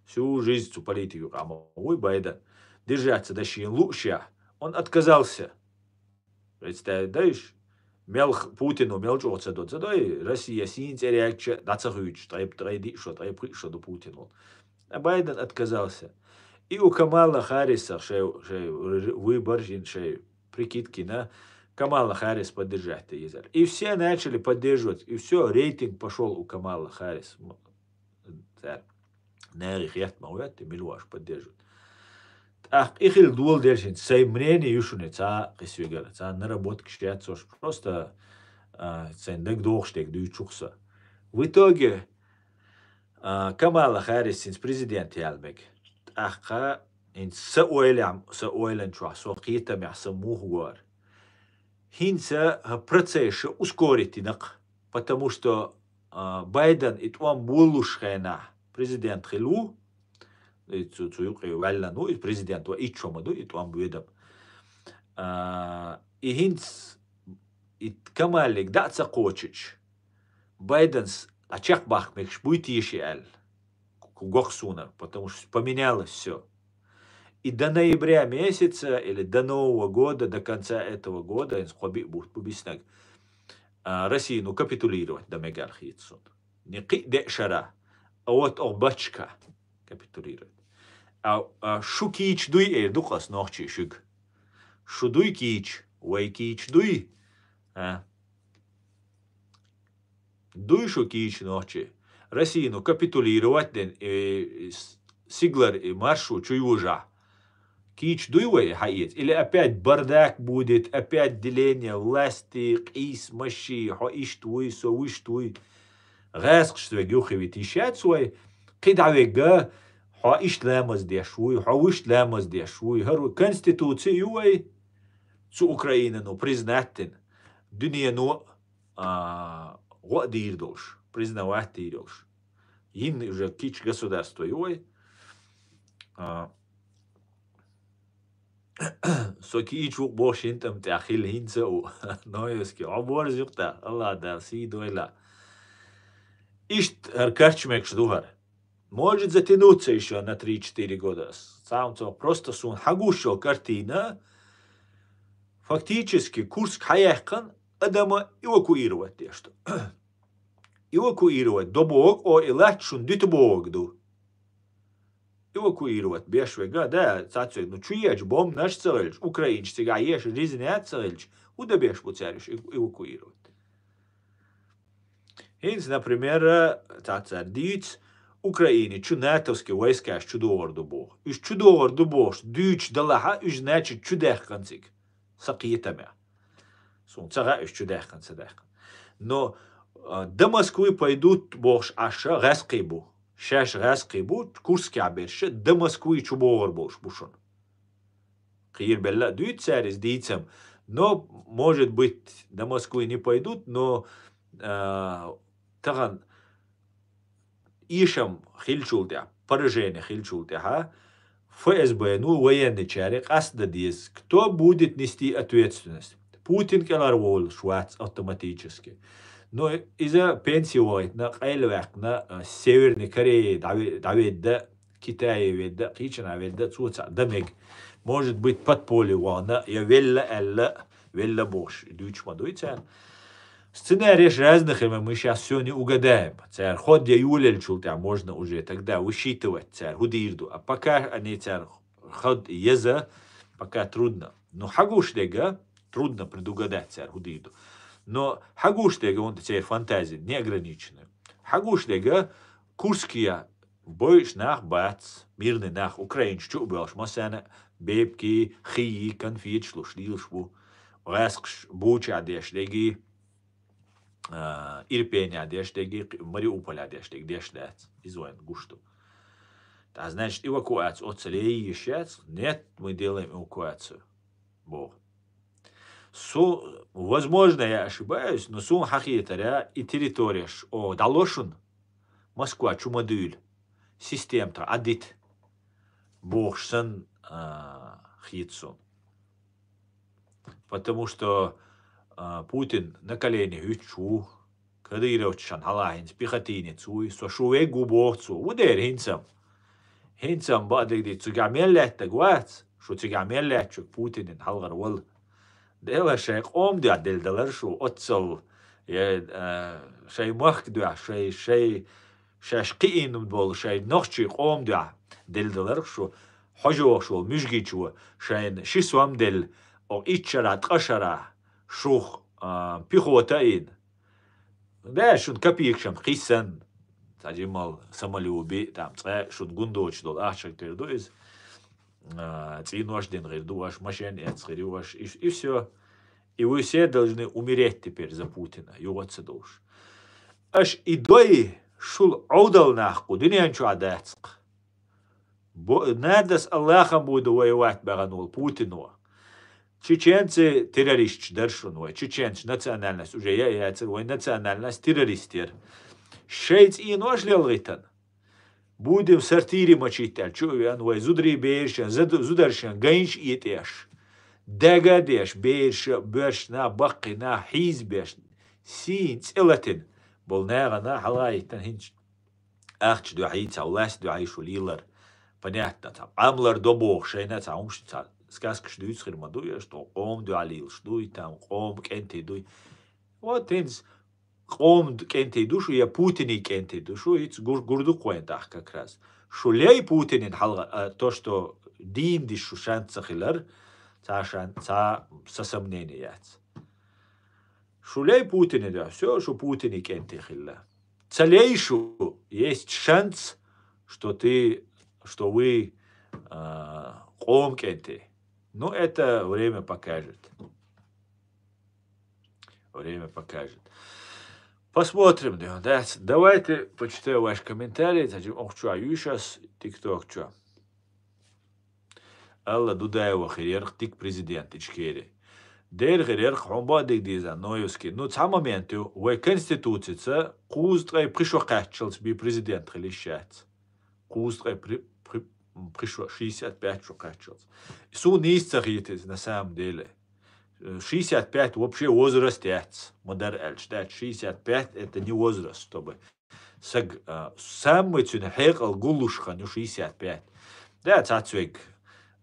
Всю жизнь цу политику къама вуй Байден. Держаться да шен лууш яхь. Он отказался. Представь, даиш? Мел х-, Путину мел чӀогӀа ца до, ца дой, Россия сийна цӀерягча дӀа ца хуьйцуш, ткъе, ткъе диъ шо, ткъе пхиъ шо ду Путин волу. А Байден отказался. И у Камала Харрисах шай, шай выбор жин, шай прикидкина, Камала Харрис поддержать езар. И все начали поддерживать, и все, рейтинг пошёл у Камала Харрис. М, цара. Нагахь хетта ма вет, и мила ваш поддерживать. ТӀаккха и хила дола дершинца, сайн мнение ю шуна, ца кхисвигара, ца наработка шецош, просто, а, сайн даг дохуш дерг дуьйцух со. В итоге, а, Камала Харрис хӀинца президент ял мег. ТӀаккха хӀинца са ойлам, са ойлан чохь, со кхетамехь, са муха гор. ХӀинца процесс ушкоритинакх, потому что, а, Байден и тӀом болуш хенахь президент хила ву, и цу, цу юкъе ваьллан ву, и президент ва иччо ма ду, и тӀом ведам. А, и хӀинца и Камаллиг дӀа а ца кхочуьйтуш, Байденс а чекхбахка мегаш буй теша аьлла, ку-, гохсунар, потому что поменялось все. И до ноября месяца или до Нового года, до конца этого года, ин кхо биъ бутт бу биснаг, а, Россия, ну, капитулировать дан мегар хета суна. Не кхиъ деъ шара, а вот ох бачка капитулировать. А, а шу кийча дуй, эр ду-кх ас нохчий шуьга. Шу дуй кийча, вай кийча дуй? А? Дуй шу кийча нохчий? Россия, ну, капитулировать ден, и, и с-, сиглар, и маршу чу южа. Кийча дуй вай хьаэца? Или опять бардак будет, опять деление власти, къийсамаши, хьо иштта вуй, со вуьшта вуй? ГӀаьскхашца вега юххе вита йиш яц вай? Кхин дӀавега, хьо иштта ламаз деш вуй, хьо вуьшта ламаз деш вуй? ХӀара конституци ю вай, цу Украинано признать дина, дуьнено, а, гӀо а дийр долуш, признавать дийр йолуш. Йинна уже кийча государство ю вай. А, со кийча ву бохуш хӀинтӀам тӀехь хила хӀинца а ву. Ноевский, хьо борза юкъа тӀехь, Аллах Дала сий дойла. Иштта хӀара карчмекаш ду хӀара. Может затянуться ещё на три-четыре года. Сам цо просто суна хьагуш йолу картина, фактически Курск хьаяьккхина, адама эвакуировать деш ду. Эвакуировать до боху, о, и лаьтта шуна дуьту боху ду. Эвакуировать беш вега, да, цацвега, ну, чу ечу бомбанаш а ца хилча, украинчу цигахь еша резня а ца хилча, хӀун дан беш бу цаьрга уьш эв-, эвакуировать? ХӀинца, например, цхьацца дийца, Украине чу натовский войскаш чу догӀур ду боху. Уьш чу догӀур ду бохуш дуьйцуш далахьа, уьш, значит, чу даьккхина цига. Сан кхетамехь. Суна ца хаьа, уьш чу даьккхина, ца даьккхина. Но, а, до Москвы пойдут бохуш Ӏаш гӀаьскхий бу. Шаьш гӀаьскхий бу, Курскехь берш, до Москвы чу богӀур болуш бу шуна. Кхийрабелла а дуьйцу цара иза дийцам. Но, может быть, до Москвы не пойдут, но, а, тахана эшам хиллачул тӀаьхьа, поражение хиллачул тӀаьхьа, ФСБ-ну, военныйчаьрга къастадан деза, кто будет нести ответственность. Путин кӀелхьарволуш вац автоматически. Но иза пенси вахийтина, къайлаваьккхина, а, Северной Корее дӀаве-, дӀаведда, Китае ведда, кхечанхьа ведда, цо цхьаъ дан мега. Может быть, подполье вахана, я велла аьлла, велла бохуш, дуьйцуш ма дуй царна. Сценареш разных, мы щас всё не угадаем. Цара ход я йолаелчул тӀаьхьа можно уже тогда высчитывать цара, хӀун дийр ду. А пока они цара ход еза, пока трудно. Ну, хьагуш дега, трудно предугадать цара, хӀун дийр ду. Но хьагуш дега, он церан фантази неограниченная. Хьагуш дега, Курския бойуш нах бац, мирный нах, украинчу чу а боьлхуш, массарна а бепки, хий, конфеташ луш лелаш бу. ГӀаьскхаш Бучахь деш дерг, а, Ирпенехь деш дерг, Мариуполехь деш дерг деш дац. Иза вайна гуш ду. ТӀаккха, значит, эвакуация оццул йиш яц? Нет, мы делаем эвакуацию, боху. Су-, возможно, я ошибаюсь, но суна хьахетарехь, и территореш, о, дӀало шуна, Москва чу ма дуьйла, система тхан Ӏадита, бохуш санна, а, хета суна. Потому что, а, Путин на колени хӀуьттуш ву, Кадыровчу шан хьалха хӀинца пехотинец вуй, со шу вег ву боху цо. Ву дера хӀинца-м. ХӀинца-м бакъдерг дийца, цигахь мел лаьттаг вац, шу цигахь мел лаьттачуьнга Путинан хьалхара вала. Дела шайн къоман дуьхьа делла далар шу, оццал, я, а, шайн махка дуьхьа, шайн, шайн, шаьш кхиийна болу шайн нохчийн къоман дуьхьа делла далар шу, хьожа вохуш волу Муьжгичо шайна ши сом делла, оха итт шарахь, ткъа шарахь шух, а, пехота а йина. Да, шуна копейкаш-м кхийссан, цхьа жимма самолюби, там, цкъа шуна гун доцуш долу ахчанга хир ду иза. А, цӀийнош дина хир ду аша, машен эцна хир ю аша, и, и всё. И вы все должны умереть теперь за Путина, юха а ца долуш. Аша и дой, шул Ӏовдал нах кху дуьнен чохь дац-кх. Бо-, надо с Аллахом буду воевать бахана волу Путино. Чеченцы террористаш дара шуна вай. Чеченцы национальность уже я яцара, вай национальность террорист яра. Шайн цӀийнош лелгӀитана. Будем сортире мочить аьлла чу а веана, вай зударий берашан, зад-, зударшан гайнаш а этӀеш. Дага а деш, бераша, боьршна, баккхина, хьийзабеш, сийна цӀе латина болу нахана хьалха а йиттина хӀинца. Ахча дуьхьий, цхьа власть дуьхьий шу лелар. Понятно, цхьа Ӏамлар до боху шайна, цхьа хӀумаш, цхьа сказкаш дуьйцу хир ма ду, я что, къоман дуьхьа лелаш дуй, там, къоман кӀентий дуй. Вот хӀинца къоман кӀентий ду шу, я Путинан кӀентий ду шу, хӀинца гур-, гур ду-кх вайн тӀаккха как раз. Шу лей Путинан хьалха, а, то, что дийна диш шу шанс ца хилар, цхьа шан-, цхьа са сомнение яц. Шу лей Путинан дуьхьа, всё, шу Путинан кӀентий хилла. Ца лей шу, есть шанс, что ты, что вы, а, къоман кӀентий. Ну, это время покажет. Время покажет. Посмотрим, да, да. Давайте почитаю ваш комментарий, цхьа жимма оха чохь юьйшу ас, TikTok чохь. Алла Дудаева хир яра-кх дика президент Ичкери. Дера хир яра-кх, хьуна бакъдерг дийца, Ноевский. Ну, цхьа момент ю, вай Конституцица кхузткъе пхи шо кхаччалц бен президент хила йиш яц. Кхузткъе пхи-, пхи-, пхи шо, шестьдесят пять шо кхаччалц. Суна нийса ца хийта иза, на самом деле. Шестьдесят пять вообще возраст яц, ма-дарра аьлча, да, шестьдесят пять это не возраст, чтобы саг, а, самый цуьнан хьекъал гуллуш хан ю шестьдесят пять. Да, цхьацца вег,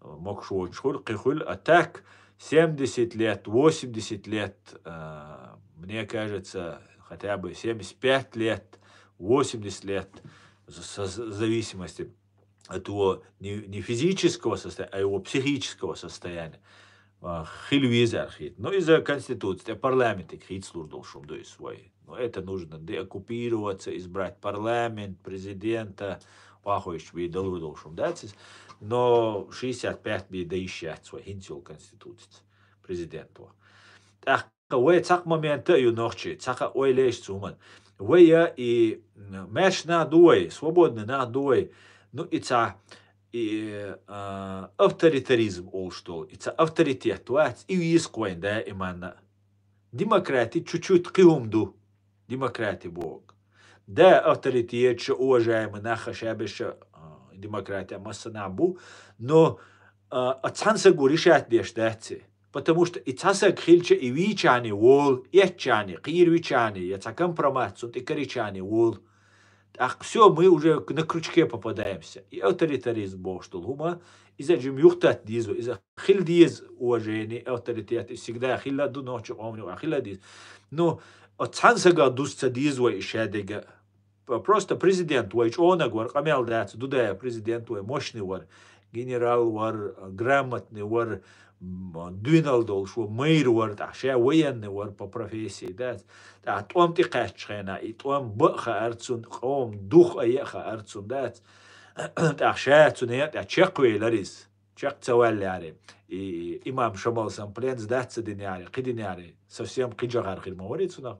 а, могуш воцуш хуьлу, кхин хуьлу, а так семьдесят лет, восемьдесят лет, а, мне кажется, хотя бы семьдесят пять лет, восемьдесят лет, с-, с-, в зависимости от его не, не физического состояния, а его психического состояния. А, хила веза аьлла хийта. Ну, иза Конституци тӀе, парламентиг хийцалур долуш хӀума ду иза вай. Ну, это нужно деоккупироваться, избрать парламент, президента, вахойчу бен далур долуш хӀума дац иза. Но шестьдесят пять бен дан йиш яц вай, хӀинца йолу Конституцица президент ван. ТӀаккха вай цхьаккха момента а ю нохчий, цхьаккха ойла еш цу хӀуманна. Вай я и, м, маьрша нах ду вай, свободный нах ду вай. Ну, и цхьа, и, а, авторитаризм олуш долу, и цхьа авторитет вац, и веза-кх вайн даиманна. Демократи чуть-чуть кхин хӀума ду. Демократи боху. Да, авторитеташ, уважаемый нах, ша беш, а, демократи массанахь бу, но, а, а цхьана саго решать деш дац и. Потому что и цхьа саг хилча, и вийчахьана волу, эцчахьана, кхийра вичахьана, я цхьа компромат цунна тӀе карийчахьана волу. ТӀаккха всё, мы уже на крючке попадаемся. И авторитаризм бохуш долу хӀума, иза жима юхататта деза, иза хила деза уважение, авторитет, и всегда хила ду нохчийн къоман юкъахь, хила деза. Ну, оцу цхьана сагах дуза ца деза вай и шадерг а. П-, просто президент вай чӀогӀаниг вара, къамел дац, Дудаев президент вай, мощный вара, генерал вара, грамотный вара, м, дуьйналла долуш вара, мэр вара, тӀаккха ша военный вара по профессии, дац. ТӀаккха тӀом тӀекхаьччу хенахь, и тӀом бан а хаьара цунна, къоман дух а ян а хаьара цунна, дац. ТӀаккха ша цу некъа тӀехь чекхвелира иза. Чекх ца ваьлларе, и, и имам Шамал сан пленца дац ца динаре, кхин динаре, совсем кхин жагӀар хир ма варий цунах.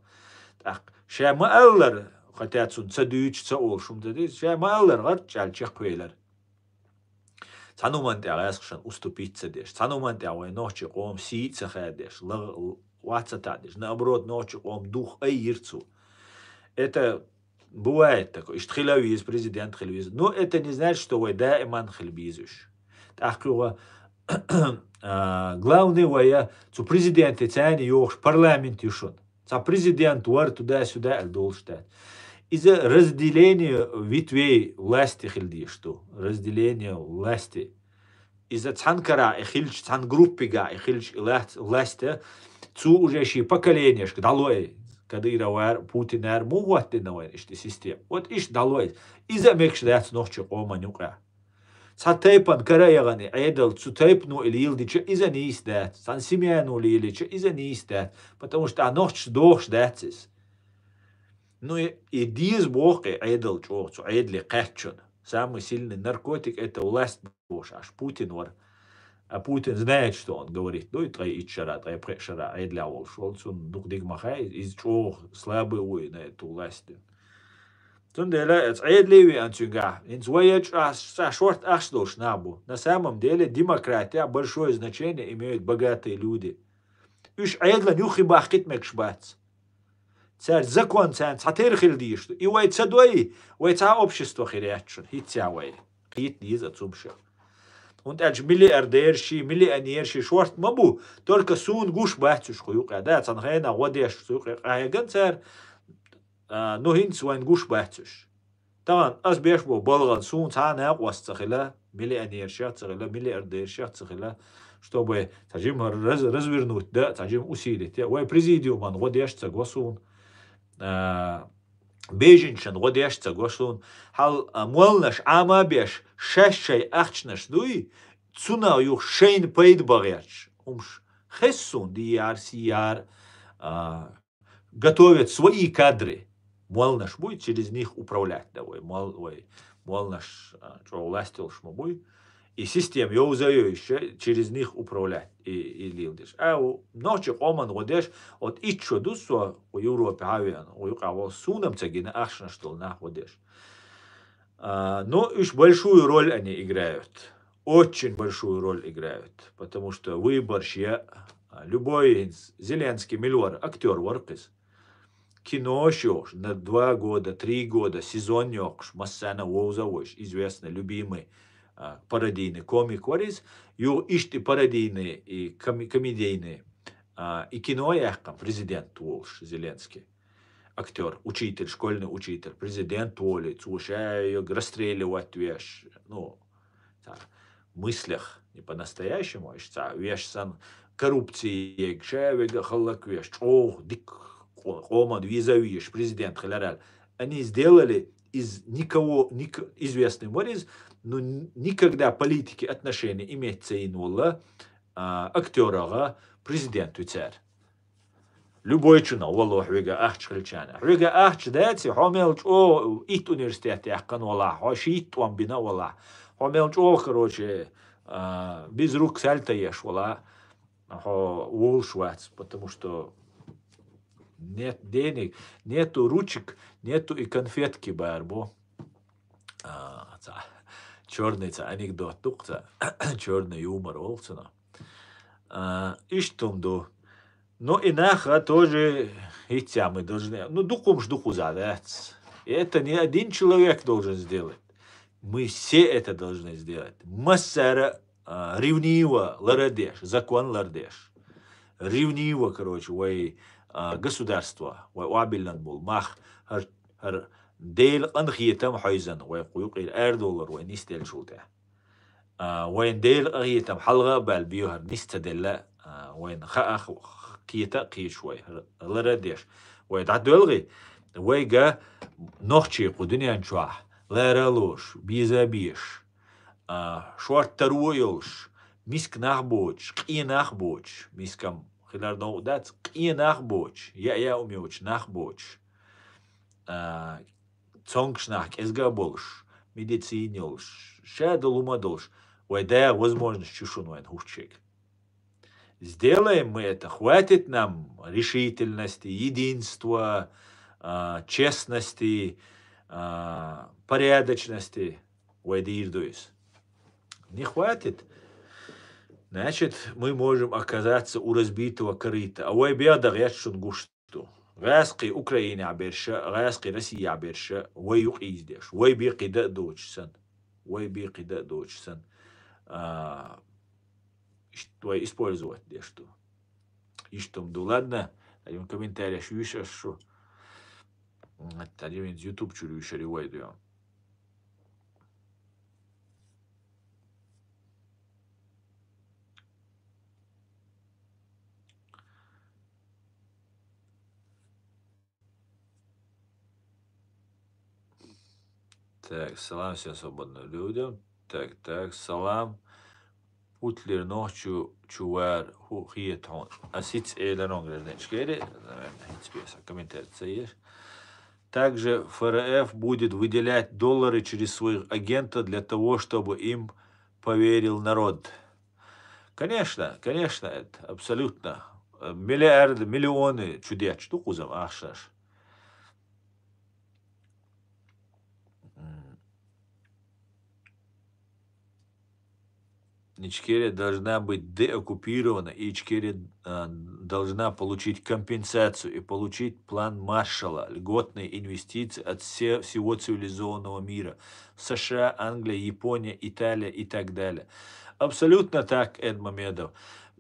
ТӀаккха ша ма-аллара, хотя цунна ца дуьйцуш, ца олуш хӀума ца дийца, ша ма-аллара гӀарчӀ аьлла чекхвелира. Цхьана хӀуманна тӀехь гӀаьскхашна уступить ца деш, цхьана хӀуманна тӀехь вайн нохчийн къоман сий а ца хадеш, ла-, вац ца таӀдеш, наоборот, нохчийн къоман дух айира цо. Это бывает такое. Иштта хила веза, президент хила веза. Но это не значит, что вай даиман хила беза уьш. ТӀаккха юха А, главный вай, цу президенте царна йохуш парламент ю шуна. Цхьа президент вар туда-сюда аьлла долуш дац. Иза разделение ветвей власти хила дезаш ду. Разделение власти. Иза цхьана кара и хилча, цхьана группига и хилча, и лац-, власть, цу уже ши поколенешка дӀалой. Кадыровар, Путинар, муха хӀоттина вайн иштта система? Вот иштта дӀалой. Иза а мегаш дац нохчи къоман юкъа. Цхьа тайпан кара яхана и Ӏедал, цу тайпано и леладича, иза нийса дац. Цхьана семьяно лелича, иза нийса дац. Потому что а нохчаш дохуш дац иза. Ну, и, и деза боху и Ӏедал чӀогӀа, цу Ӏедале кхаьччун. Самый сильный наркотик — это власть бохуш, аш Путин вара. А Путин знает, что он говорит. Ну, и ткъе итт шара, ткъе пхи шара Ӏедале волуш волу, цунна дукха диг ма хаьа, иза чӀогӀа слабый вуй на эту власть. Цундела эца Ӏедале веана цуьнгахь, хӀинца вай ечу аса шорта ахча долуш нах бу. На самом деле демократия большое значение имеют богатые люди. Уьш Ӏедалан юххе бахкийта мегаш бац. Цаьрца закон царна цхьа тера хила дезаш ду. И вай ца дой, вай цхьа общество хир яц шуна, хӀинца а вай. Кхета деза оцу хӀуманех. ХӀунда аьлча миллиардераш, миллионераш шорта ма бу, только суна гуш бац уьш кху юкъа. Да, цхьана хенахь гӀо деш цу юкъа къахьегна цара, а, ну, хӀинца вайна гуш бац уьш. Тахана ас беш бо балгӀан суна цхьа а накъост ца хила, миллионершех ца хила, миллиардершех ца хила, чтобы цхьа жима раз-, развернуть да, цхьа жима усилить я. Вай президиуман гӀо деш ца го суна, а, беженцашан гӀо деш ца го суна. Хьал, а, молланаш Ӏама а беш, шаьш шайн ахчанаш дуй, цунах юха шайна пайда бан гӀерташ хӀумаш хеза суна, дийяр, сийяр, а, готовят свои кадры. Молланаш буй, через них управлять, да, вай, мол-, вай, молланаш, а, чӀогӀа лаьцна йолуш ма буй. И система йовза а йойша, через них управлять и, и леладеш. А, у, нохчи къоман гӀо деш, вот итт шо ду со, у Европе хьа а веана, у юкъа волу, суна-м ца гина ахчанаш долу нах гӀо деш. А, ну, уьш большую роль они играют. Очень большую роль играют. Потому что выборщи, а, любой из-, Зеленский мила вара, актёр вара кхиз. Кинош йохуш, на два года, три года сезон йоккхуш, массарна вовза а войш, известный, любимый, а, пародийный комик вара иза. Ю иштта и пародийный, и коми-, комедийный, а, и кино яьккхина президент волуш Зеленский. Актёр, учитель, школьный учитель, президент волий, цо ша йог расстреливать веш, ну, цхьа мыслях, не по-настоящему, иш цхьа веш сан коррупцияга ша вега халлак веш, чӀогӀа дика къо-, къоман веза веш, президент хиларал. Они сделали из никого, ник-, известный морис, но н-, никогда политики отношения иметь ца йина волла, а, актёрагӀа президент вицар. Любойчунах вало хьоьга ахча хилчарна. Хьоьга ахча даци, хьо мел чӀо итт университет яьккхина вала, хьо шийтта тӀом бина вала, хьо мел чӀо, короче, а, без рук сальто еш вала, хьо волуш вац, потому что нет денег, нету ручек, нету и конфетки бар бу. А, ца, чёрный ца анекдот ду-кх ца, чёрный юмор волу цунах. А, иштта хӀума ду. Ну, и наха тоже хӀинца мы должны, ну, дукхумаш дукхуза вац. И это не один человек должен сделать. Мы все это должны сделать. Массара, а, ревниво ларадеш, закон ларадеш. Ревниво, короче, вай, а, государство, вай обилан бул мах, хар, хар Дела къанхетам хьойзан, вай кху юкъера арадолар вай нисделчул тӀе. А, вайн Дела къахетам хьалха а баьлла бехар нис ца делла, а, вайн хаа х-, кхета а кхеташ вай, р-, лара а деш. Вай дӀадоьлгӀи, вайга нохчий кху дуьнен чохь лара а лош, беза а беш, а, шорта таро а йолуш, миска нах боцуш, къен нах боцуш, мискам хилар новкъа дац, къен нах боцуш, яа-яа ум йоцуш нах боцуш, а, цонгаш нах кӀезга а болуш, медицина йолуш, ша долу хӀума а долуш, вай дагӀа возможность чу шуна вайн хӀуттучег. Сделаем мы это, хватит нам решительности, единства, а, честности, а, порядочности. Вай дийр ду иза. Не хватит. Значит, мы можем оказаться у разбитого корыта. А вай беда гӀерташ шуна гуш ду. ГӀаскхий Украинехь берша, гӀаскхий Россиехь берша, вай юкъа ийздеш, вай бекхий дан а доцуш сан. Вай бекхий дан а доцуш сан. А, иш-, вай использовать дешту. Иштум ду, ладно? Тадим комментарий шуйшаш шу. М, тадим YouTube чур юшари вайду я. Так, салам всем свободным людям. Так, так, салам. Путлер нохчу чувар ху хиет хун. А сиц эйлер он гражданчик эри. Наверное, хиц пьеса, комментарий цаеш. Также Ф Р Ф будет выделять доллары через своих агентов для того, чтобы им поверил народ. Конечно, конечно, это абсолютно. Э, миллиарды, миллионы чудеч, ну, кузам, ахшаш. М. Ичкерия должна быть деоккупирована, и Ичкерия, а, должна получить компенсацию и получить план Маршалла, льготные инвестиции от все-, всего цивилизованного мира. С Ш А, Англия, Япония, Италия и так далее. Абсолютно так, Эдмамедов.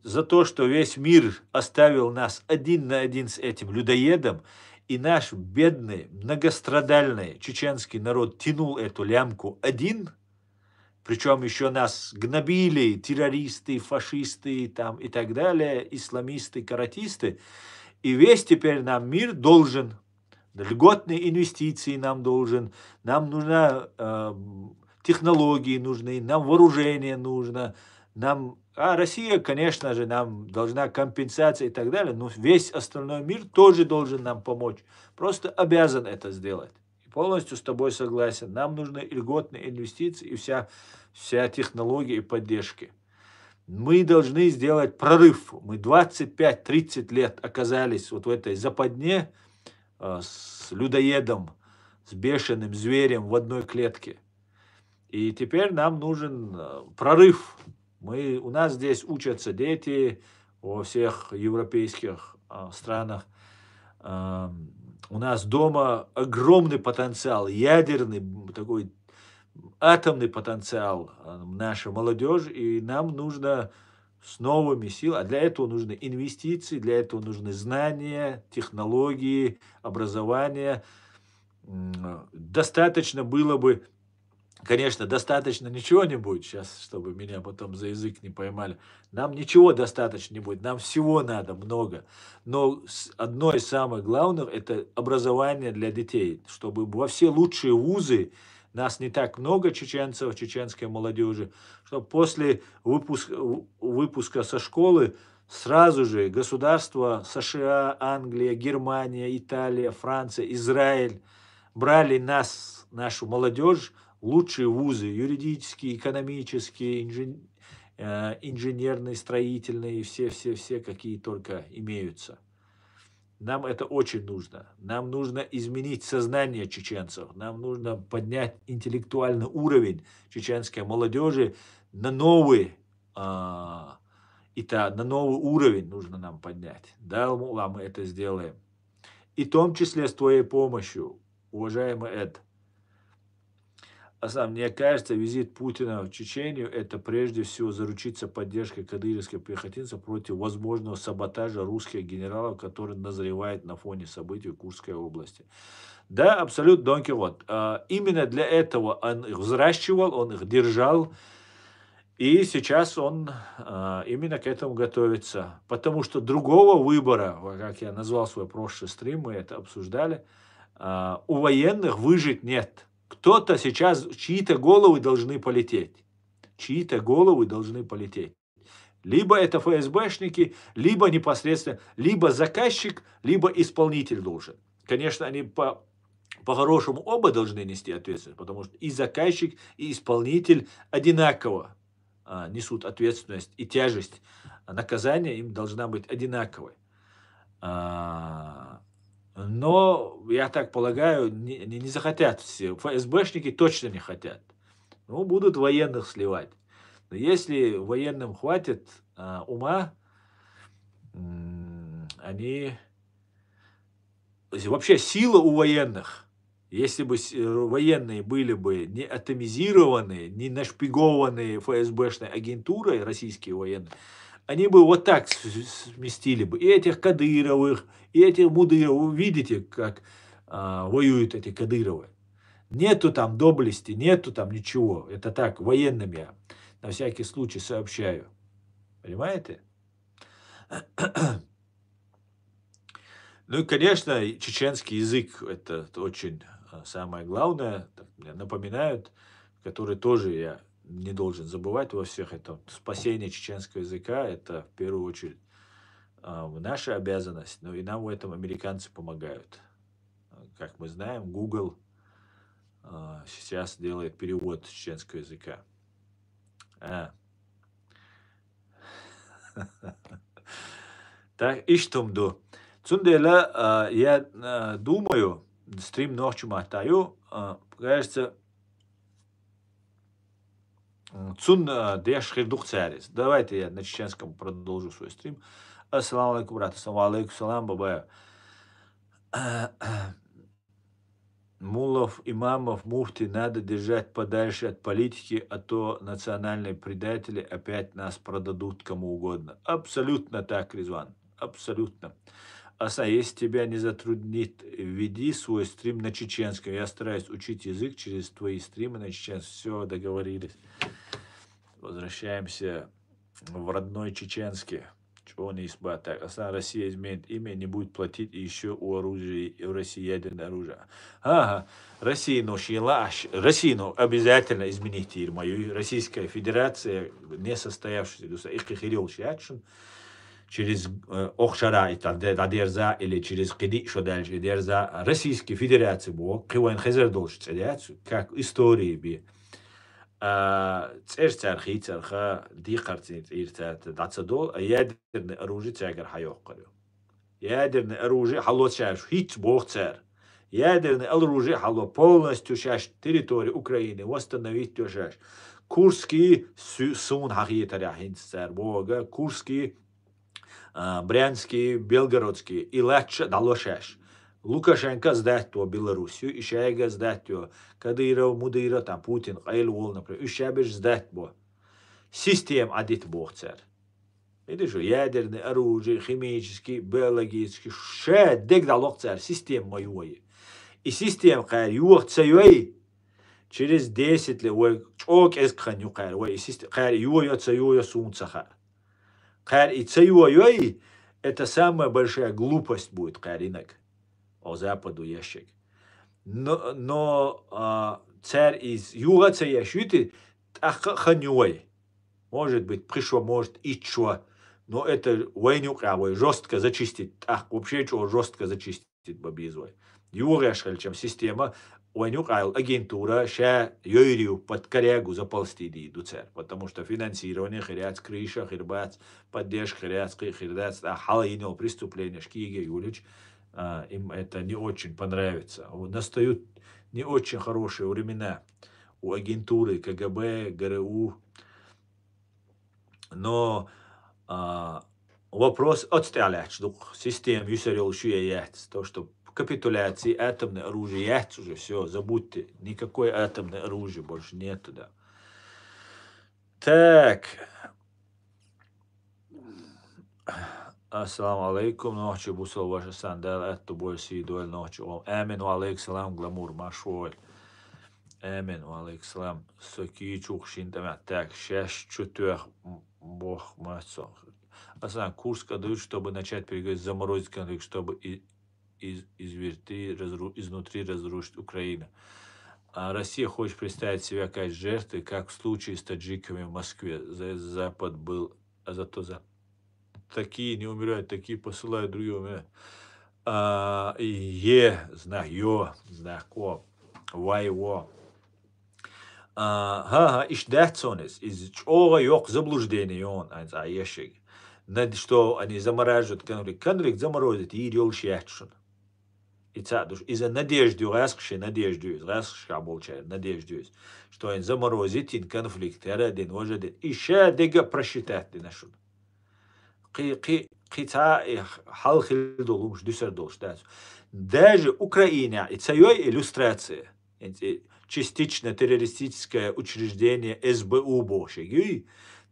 За то, что весь мир оставил нас один на один с этим людоедом, и наш бедный, многострадальный чеченский народ тянул эту лямку один, причем еще нас гнобили террористы, фашисты там и так далее, исламисты, каратисты. И весь теперь нам мир должен, льготные инвестиции нам должен, нам нужна, э, технологии нужны, нам вооружение нужно, нам, а Россия, конечно же, нам должна компенсация и так далее, но весь остальной мир тоже должен нам помочь, просто обязан это сделать. И полностью с тобой согласен. Нам нужны льготные инвестиции и вся, вся технология и поддержки. Мы должны сделать прорыв. Мы двадцать пять-тридцать лет оказались вот в этой западне, э, с людоедом, с бешеным зверем в одной клетке. И теперь нам нужен, э, прорыв. Мы, у нас здесь учатся дети во всех европейских, а, странах. Ам, у нас дома огромный потенциал, ядерный, м, такой атомный потенциал, а, наша молодежь, и нам нужно с новыми силами, а для этого нужны инвестиции, для этого нужны знания, технологии, образование. М, достаточно было бы, конечно, достаточно ничего не будет сейчас, чтобы меня потом за язык не поймали. Нам ничего достаточно не будет, нам всего надо много. Но с-, одно из самых главных — это образование для детей, чтобы во все лучшие вузы, нас не так много, чеченцев, чеченской молодежи, чтобы после выпуск-, в-, выпуска со школы сразу же государства С Ш А, Англия, Германия, Италия, Франция, Израиль брали нас, нашу молодежь, лучшие вузы, юридические, экономические, инжен-, э, инженерные, строительные, все-все-все, какие только имеются. Нам это очень нужно. Нам нужно изменить сознание чеченцев. Нам нужно поднять интеллектуальный уровень чеченской молодежи на новый, а, и та-, на новый уровень нужно нам поднять. Да, Алла, мы это сделаем. И в том числе с твоей помощью, уважаемый Эд. А сам, мне кажется, визит Путина в Чечению — это прежде всего заручиться поддержкой кадыровских пехотинцев против возможного саботажа русских генералов, который назревает на фоне событий в Курской области. Да, абсолютно, Дон Кихот. А, именно для этого он их взращивал, он их держал. И сейчас он, а, именно к этому готовится. Потому что другого выбора, вот как я назвал свой прошлый стрим, мы это обсуждали, а, у военных выжить нет. Кто-то сейчас, чьи-то головы должны полететь. Чьи-то головы должны полететь. Либо это Ф С Бшники, либо непосредственно, либо заказчик, либо исполнитель должен. Конечно, они по, по-хорошему оба должны нести ответственность, потому что и заказчик, и исполнитель одинаково, а, несут ответственность и тяжесть наказания им должна быть одинаковой. А, но, я так полагаю, не, не, не захотят все. Ф С Бшники точно не хотят. Ну, будут военных сливать. Но если военным хватит, а, ума, м, они... Вообще сила у военных. Если бы с- э, военные были бы не атомизированные, не нашпигованные ФСБшной агентурой, российские военные, они бы вот так с- с- сместили бы и этих Кадыровых, и этих Мудыровых. Вы видите, как а, воюют эти Кадыровы. Нету там доблести, нету там ничего. Это так, военным я на всякий случай сообщаю. Понимаете? Ну и, конечно, чеченский язык, это очень а, самое главное. Так, мне напоминают, который тоже я не должен забывать во всех этом. Спасение чеченского языка, это в первую очередь а, наша обязанность, но и нам в этом американцы помогают. Как мы знаем, Google а, сейчас делает перевод чеченского языка. А. Так, иштта ду. Цундела а, я а, думаю, стрим нохчу матаю, а, кажется, м, цун а, деш хир дух царис. Давайте я на чеченском продолжу свой стрим. Ассаламу алейкум, брат. Ассаламу алейкум, салам, бабая. Муллов, имамов, муфти надо держать подальше от политики, а то национальные предатели опять нас продадут кому угодно. Абсолютно так, Ризван. Абсолютно. Аса, если тебя не затруднит, веди свой стрим на чеченском. Я стараюсь учить язык через твои стримы на чеченском. Все, договорились. Возвращаемся в родной чеченский. Чего не так? Аса Россия изменит имя, не будет платить и еще у оружия, и у России ядерное оружие. Ага. Россия, ну, шила, Россия, ну, обязательно изменить мою. Российская Федерация, не состоявшаяся, дуса, их хирил шачун. Через э, охшара и так далее, да, дерза, или через киди, что дальше, дерза. Российская Федерация бо, кивайн хезер долш цедяц, как истории би. А, церцар, хицар, ха, дикарцин, цирцар, дацадол, а ядерное оружие цягар хайохкарю. Ядерное оружие халот шаш, хиц бохцар. Ядерное оружие хало полностью шаш территорию Украины восстановить шаш. Курский су- сун хахитаря хинцар бога, Курский а, Брянский, Белгородский, и лачча далошаш. Лукашенко сдать то Белоруссию, и шайга сдать то Кадыров, Мудыров, там Путин, Кайл Вол, например, и шабиш сдать бо. Систем адит бохцар. Видишь, ядерный оружие, химический, биологический, ше дег далокцар, систем моюй. И систем кар юх цаюй, через десять лет, ой, чок эск хан юкар, ой, и систем кар юй, цаюй, сунцахар. Кар и цаюй, это самая большая глупость будет, кар инак. О Западу ящик. Но, но а, царь из юга цая шюты, так ханюй. Может быть, пришло, может, и чё. Но это войну кавой жестко зачистить. Так вообще чё жестко зачистить бабизвай. Югаш хальчам система, войну кайл агентура, ша йойрию под корягу заползти ди дуцер. Потому что финансирование хиряц, крыша хирбац, поддержка хиряц, кы- хирдац, а халайнил преступление шкиге юлич, а, им это не очень понравится. Вот настают не очень хорошие времена у агентуры КГБ, ГРУ. Но а, вопрос отстяляч, дук систем юсарел шуя яц. То, что капитуляции, атомное оружие яц уже, все, забудьте. Никакой атомное оружие больше нету, да. Так. Ассаламу алейкум, нохчи бусал ваша сандал, атту бой си дуэль нохчи ом. Амин, ва алейк салам, гламур, машволь. Амин, ва алейк салам. Соки чух шин тамя. Так, шаш чутух бох мацо. Асан Курск отдают, чтобы начать переговоры, заморозить конфликт, чтобы и- из, изверти, разру- изнутри разрушить Украину. А Россия хочет представить себя как жертвы, как в случае с таджиками в Москве. За- Запад был, а зато за такие не умирают, такие посылают другие умирают. А, и е, знак ё, знак ко, вай во. А, ха, ха, иш дацонес, из чога йок заблуждение ён, айнц а ешиг. Над что они замораживают конфликт. Конфликт заморозить, и рёл шиячшун. И ца душ, из-за надежды, гаск ши надежды, гаск ши болча надежды. Что они заморозить ин конфликт, ярадин, вожадин. И ша дега просчитать динашун. Кы- кы- кы ца и хал хил долумш, дюсер долш, да. Даже Украинехь и ца йой и люстрация. ХӀинца и частично террористическое учреждение С Б У бохуш юй.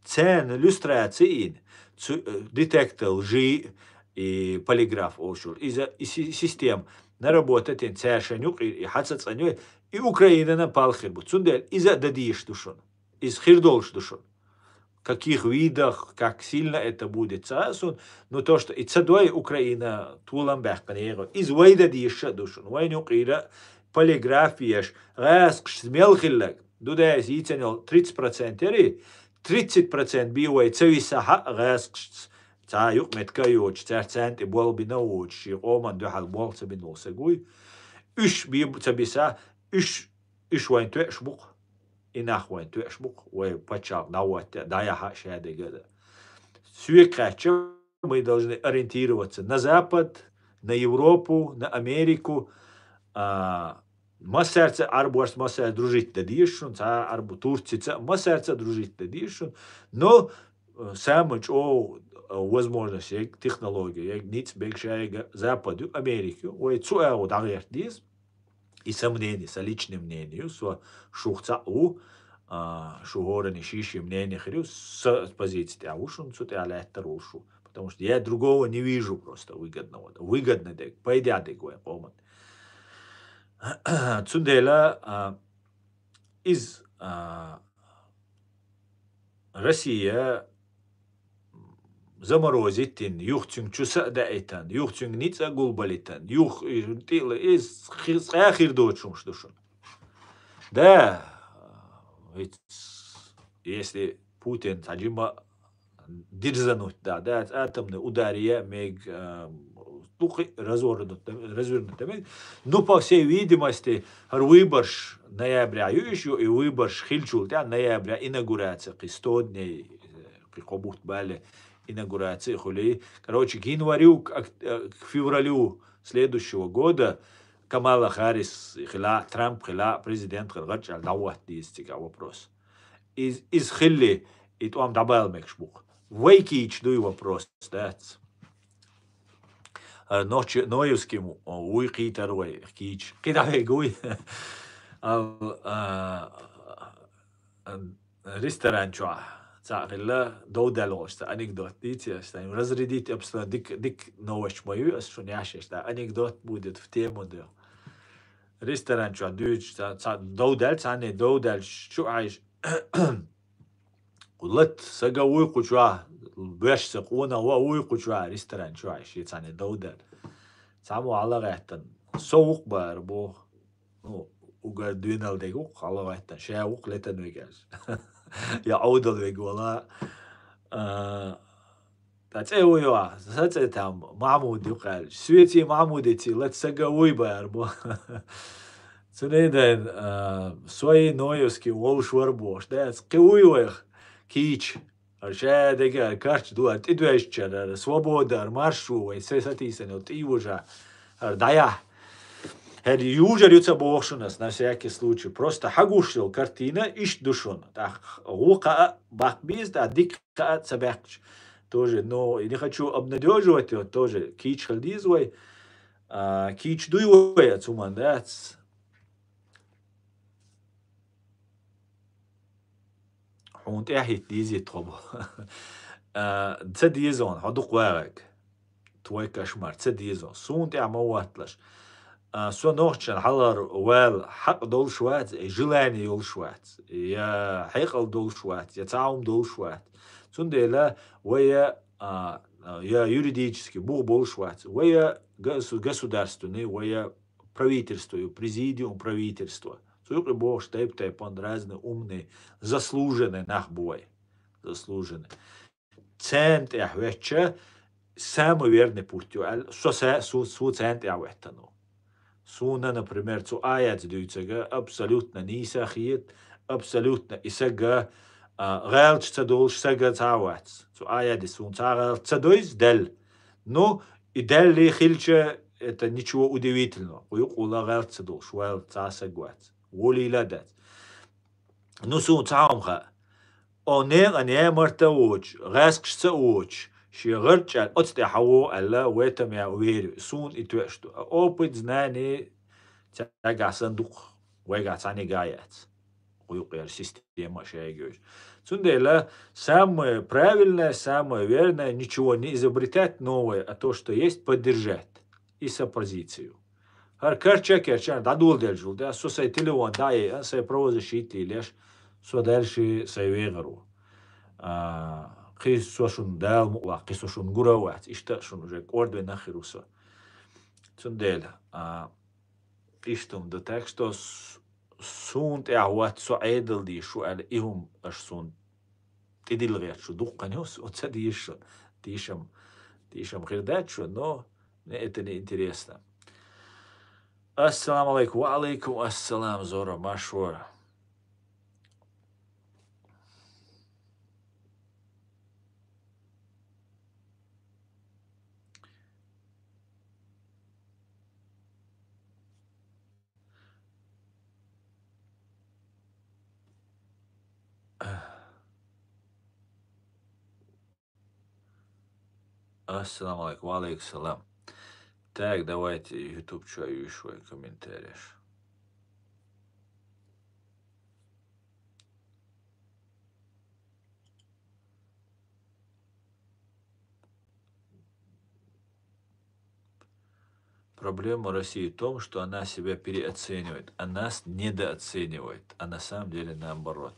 Царна люстрациян цу, э, детектор лжи и полиграф олуш. Иза и си-, система на работа тен цаьршан юкъе и хьаца цӀанйой, и Украинана палхир бу. Цундела иза а дан дезаш ду шуна. Иза хир долуш ду шуна. Каких видах, как сильно это будет, ца а сун, но то, что и ца дой Украина толам баьккхина егӀо. Иза вай дан дезаш а ду шуна. Вайна юкъера полиграф еш, гӀаскхашца мел хилларг. Ду дайс йийцина йолу тридцать процент яри, тридцать процент бен вай ца виса хьа а гӀаскхашца. Цхьа юкъаметтиг а йоцуш, цаьрца царна тӀе болх бина а воцуш, шен къоман дуьхьал болх ца бина волу саг вуй. Уьш бен ца биса, уьш, уьш вайн тоьаш бу-кх. И нах вайн тоьаш бу-кх, вай пачхьалкх дӀахӀотта, дӀаяхьа а шадерг а дан. Соьга хаьттича, мы должны ориентироваться на Запад, на Европу, на Америку. А, массаьрца а Ӏарбошца, массаьрца дружить дан дезаш шуна, цхьа а Ӏарбо, Турцица а, массаьрца а дружить дан дезаш шуна. Но, э, самый чӀогӀа, э, возможность, ерг технология, ерг ницкъ берг шайга Запад ю, Америка ю, вай цу агӀор дӀагӀерта деза. И сан мнение, сан личное мнение ю, со шух цхьаъ ву, а, шу хӀоранна шен-шен мнение хир ю, сан позици тӀехь ву шуна, цу тӀехь лаьттар волуш ву. Потому что я другого не вижу просто выгодного. Выгодно дерг, пайда дерг вайн къоман. Цундела, а, иза, а, Россия заморозить дина, юха цуьнга чу са а даийтина, юха цуьнга ницкъ а гулбалийтина, юха и тӀе а, иза хи-, цкъа а хир доцуш хӀумнаш ду шуна. Да, ведь если Путин цхьа жимма дерзануть, да, да, атомный удар е а мега, а, дукха развернуть, развернуть мега. Ну, по всей видимости, хӀара выбораш ноября ю уьш ю, и выбораш хилчул тӀаьхьа ноября инаугурация, кхин сто дней, э, кхин кхо бутт бале инаугурация хуьлий. Короче, к январю, к, ок-, э, к февралю следующего года Камала Харрис хила, Трамп хила, президент хила гӀарчӀ аьлла дӀахӀотта деза цига вопрос. Из, иза хилли, и тӀом дӀабала мегаш бу-кх. Вай кийча дуй вопрос, дац. А, нохчи-, Ноевский му-, вуй кхийтар вай, кийча. Кхин дӀавега вуй. Ал, а, а, ресторан чохь цхьаъ хилла, дов даьлла волуш цхьа анекдот дийци ас, тайм разрядить обстановку, дик, дик новость ма ю, ас шуна яшеш, да, анекдот будет в тему, да. Ресторан чохь дуьйцуш, цхьа, цхьа дов даьлла, цхьанне дов даьлла, чу Ӏайш. Лат сага вуй кху чохь, боьш сан къонах ван вуй кху чохь, ресторан чохь, шен цхьанне дов даьлла. Цхьаммо хьалагӀаьттина, со ву-кх бара боху. Ну, угар дуьйнал дерг ву-кх, хьалагӀаьттина, ша ву-кх летан вегаш. Я Ӏовдал вега вала. А, ТӀа цӀе вуй ван, сан цӀе там Махьмуд ю-кх аьлча. Соьций Махьмудиций лаца сага вуй бара бо. Цундела, а, сои Ноевский волуш вара бохуш, дац, кхин вуй вайх кийча. ХӀара ша дега, хӀара карч ду, хӀара тӀедоьжчара, хӀара свобода, хӀара маршо вай, се сатийсана йолу тӀе вужа, хӀара дӀаяхь. ХӀара южар ю ца боху шуна ас, на всякий случай. Просто хьагуш йолу картина иштта ду шуна. ТӀаккха гӀу кхаъ баккха беза, тӀаккха дика кхаъ ца баьккхича. Тоже, но не хочу обнадёживать, вот тоже кийча хила деза вай. А, кийча дуй вай, оцу хӀуманна дац. Хьуна тӀаьхьа хӀитта дезийта тхо бу. А, ца деза хьуна, хьо дукха вагӀаг. Твой кошмар, ца деза хьуна. Суна тӀаьхьа ма ватталаш. А, со нохчан хьалхара вала хьакъ долуш вац, я желание йолуш вац, я хьекъал долуш вац, я цхьа хӀума долуш вац. Цундела вай я, а, я юридически бух болуш вац. Вай я госу-, государственный, вай я правительство ю, президиум правительства. Цу юкъе бохуш тайп-тайпана разный умный, заслуженный нах бу вай. Заслуженный. Царна тӀехь ваьчча, самый верный путь ю аьлла, со са-, су-, су царна тӀехь веттано. Суна, например, цу аятца дуьйцург абсолютно нийса хета, абсолютно и сага, а, гӀалаташ ца долуш сага цхьа а вац. Цу аятца суна цхьа а гӀалат ца дойза даьлла. Ну, и даьлла хилча, это ничего удивительного. Кху юкъула гӀалат ца долуш ваьлла цхьа а саг вац. Волийла а дац. Ну, суна цхьа хӀума хаьа. О, некъан ямарта а воцуш, гӀаскхашца а воцуш, Шен гӀарчӀ аьлла, оцу тӀе хьан вогӀу аьлла, в этом я уверен. Суна и тоьаш ду. А опыт, знание, цаьргахь санна дукха, вайгахь цхьаьнгахь яц. Кху юкъера система а шайга йолуш. Цундела самое правильное, самое верное, ничего не изобретать новое, а то, что есть, поддержать и с оппозицию. ХӀара карча а керча, дӀадоладелчул тӀаьхьа, со сайн телефон дӀа а яйъина, сайн провоза шийтталеш, со дальше сайн вегӀар ву. А, кхин со шуна Дала мукъалахь, кхин со шуна гур а вац, иштта а шуна уже кӀордавина хир ву со. Цундела, а, иштта хӀума ду, так что с-, суна тӀехь вац со Ӏедал дийш ву аьлла, и хӀума аша суна тӀедилла гӀерта шу дуккха ю, со ца дийша шуна. Тешам, тешам хир дац шуна, но мне это не интересно. Ассаламу алейкум. Ва алейкум ассалам, Зора, марша вара. Ассаламу алейкум. Ва алейкум салам. Так, давайте YouTube чу а юьйш вай комментариеш. Проблема России в том, что она себя переоценивает, а нас недооценивает, а на самом деле наоборот.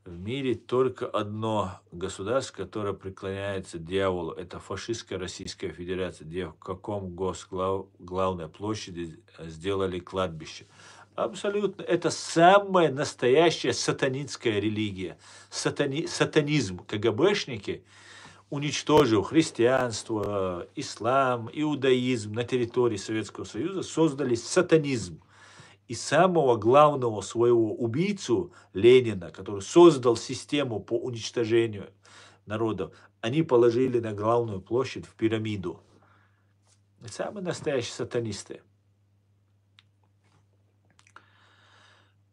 В мире только одно государство, которое преклоняется дьяволу. Это фашистская Российская Федерация, где в каком госглав-, главной площади сделали кладбище. Абсолютно. Это самая настоящая сатанинская религия. Сатани-, сатанизм. КГБшники, уничтожив христианство, ислам, иудаизм на территории Советского Союза, создали сатанизм. И самого главного своего убийцу Ленина, который создал систему по уничтожению народов, они положили на главную площадь в пирамиду. Самые настоящие сатанисты.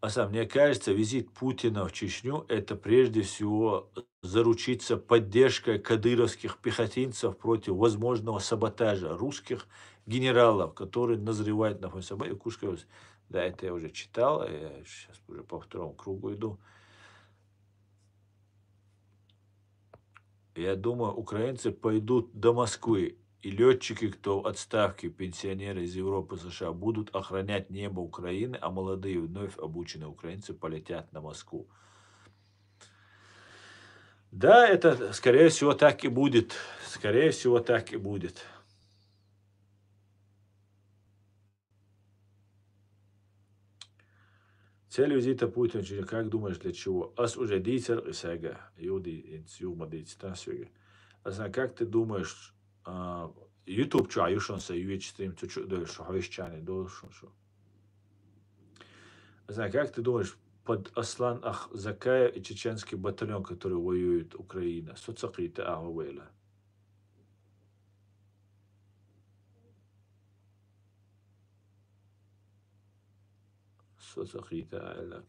А сам, мне кажется, визит Путина в Чечню — это прежде всего заручиться поддержкой кадыровских пехотинцев против возможного саботажа русских генералов, который назревает на фоне событий Иркутской области. Да, это я уже читал, я сейчас уже по второму кругу иду. Я думаю, украинцы пойдут до Москвы, и лётчики, кто в отставке, пенсионеры из Европы, США, будут охранять небо Украины, а молодые, вновь обученные украинцы полетят на Москву. Да, это, скорее всего, так и будет. Скорее всего, так и будет. Цель визита Путина, как думаешь, для чего? Ас уже дийцар и сага. Юди инц юма дийцитан сёга. Ас, а как ты думаешь, а, YouTube чу а юшон са юич стрим, цу чу дойш, хойш чани дошун шу. Ас, а как ты думаешь, под Аслан Ах-, Закаев и чеченский батальон, который воюет Украина, соцакъита а вейла? Соцакъита айлак.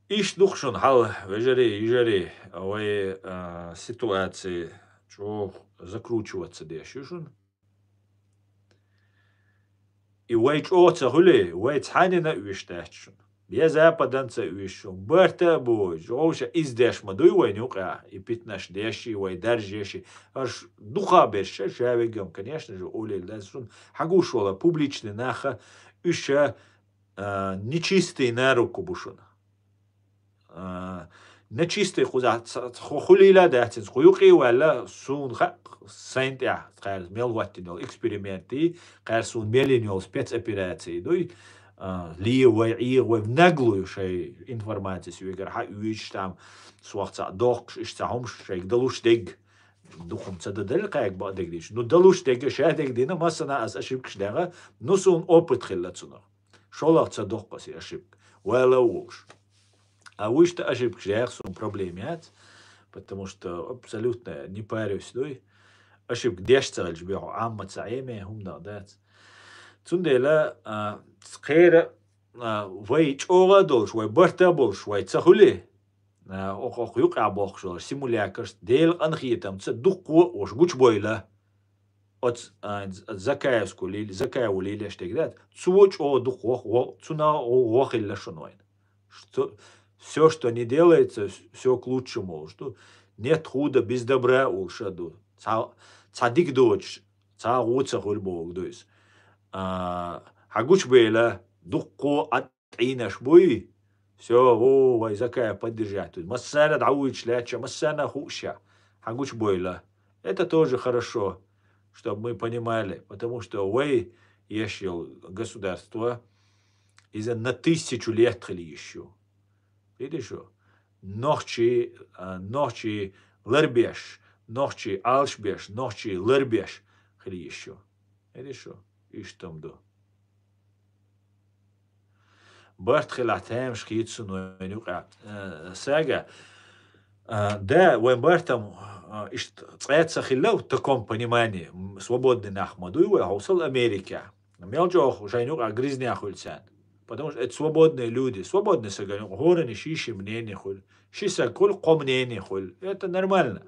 Иш дукха шуна хьал, вежарий, йижарий, вай, а, ситуаци чӀогӀа закручиваться деш ю шуна. И вай чӀогӀа ца хуьлий, вай цхьаннена а уьш дац шуна. Я Западан ца уьш шуна. Барта а бу, чӀогӀа ша иза деш ма дуй вайн юкъа, и питнаш деш и, вай дарж еш и. Аш дукха берш ша, ша вегам, конечно же, олел дац шуна. Хьагуш вала публичный наха, уьш, а, нечистый на руку бу шуна. А, нечистый кхузахь ца-, ца-, ху-, хуьлийла дац иза, кху юкъе ваьлла, суна хаьа, сайн тӀехь, кхаьра мел хӀоттийна йолу эксперимент и, кхаьра суна мел йина йолу спецопераци дуй, а, ле вай, Ӏеха вай, в наглую шайн информаци соьгара хьан уьйцуш там, сох цхьаъ доккхуш, иштта цхьа хӀумаш шайга далуш дерг, дукха хӀума ца дан дерг кхайга бакъдерг дийцча. Ну, далуш дерг, ша дерг дина, массанхьа ас ошибкаш дегӀа, ну, суна опыт хилла цунах. ШолгӀа ца доккху аса и ошибка. Вала а волуш. А вуьшта ошибкаш яхь суна проблема яц, потому что абсолютно не парюсь дуй. Ошибка деш ца хилча, бехьо Ӏамма ца Ӏеме, хӀуманах дац. Цундела, а, кхера а, вай чӀогӀа а долуш, вай барт а болуш, вай ца хуьлий, а, оха, оха юкъахь боккхуш долуш симулякаш, Делан къинхетамца дуккха а уьш гучубойла. Оцу, а, З-, Закаевско лил-, Закаево лелаш дерг дац, цо чӀогӀа дукха вох-, во-, цунах во-, во хилла шуна вайна. Что всё, что не делается, всё к лучшему олуш ду. Нет худа без добра олуш а ду. Цхьа, цхьа дика доцуш, цхьа гӀо ца хуьлу бохург ду иза. А, хьан гучубайла, дуккха а Ӏийнаш буй? Всё, о, вай Закаев поддержать ву. Массарна дӀавуьйцуш лаьтташ, массарна хууш ша. Хьан гучубойла. Это тоже хорошо, чтобы мы понимали, потому что вай еш йолу государство, иза на тысячу лет хила йиш ю. Видишь, шу? Нохчий, а, нохчий ларбеш, нохчий Ӏалашбеш, нохчий ларбеш хила йиш ю. Видишь, шу? Иштта ду. Барт хилахь тамаш хийца суна вайн юкъа. Э, сага, э, да, вайн бартам, э, иштта цкъа ца хилла в таком понимании, м, свободный нах ма дуй вай, хьовсал Америка. Мел чӀогӀа шайн юкъа грызня хуьлу царна. Потому что это свободные люди. Свободный сага юкъа хӀоранна ши-ши мнение хуьлу. Ши саг хуьлу кхо мнение хуьлу. Это нормально.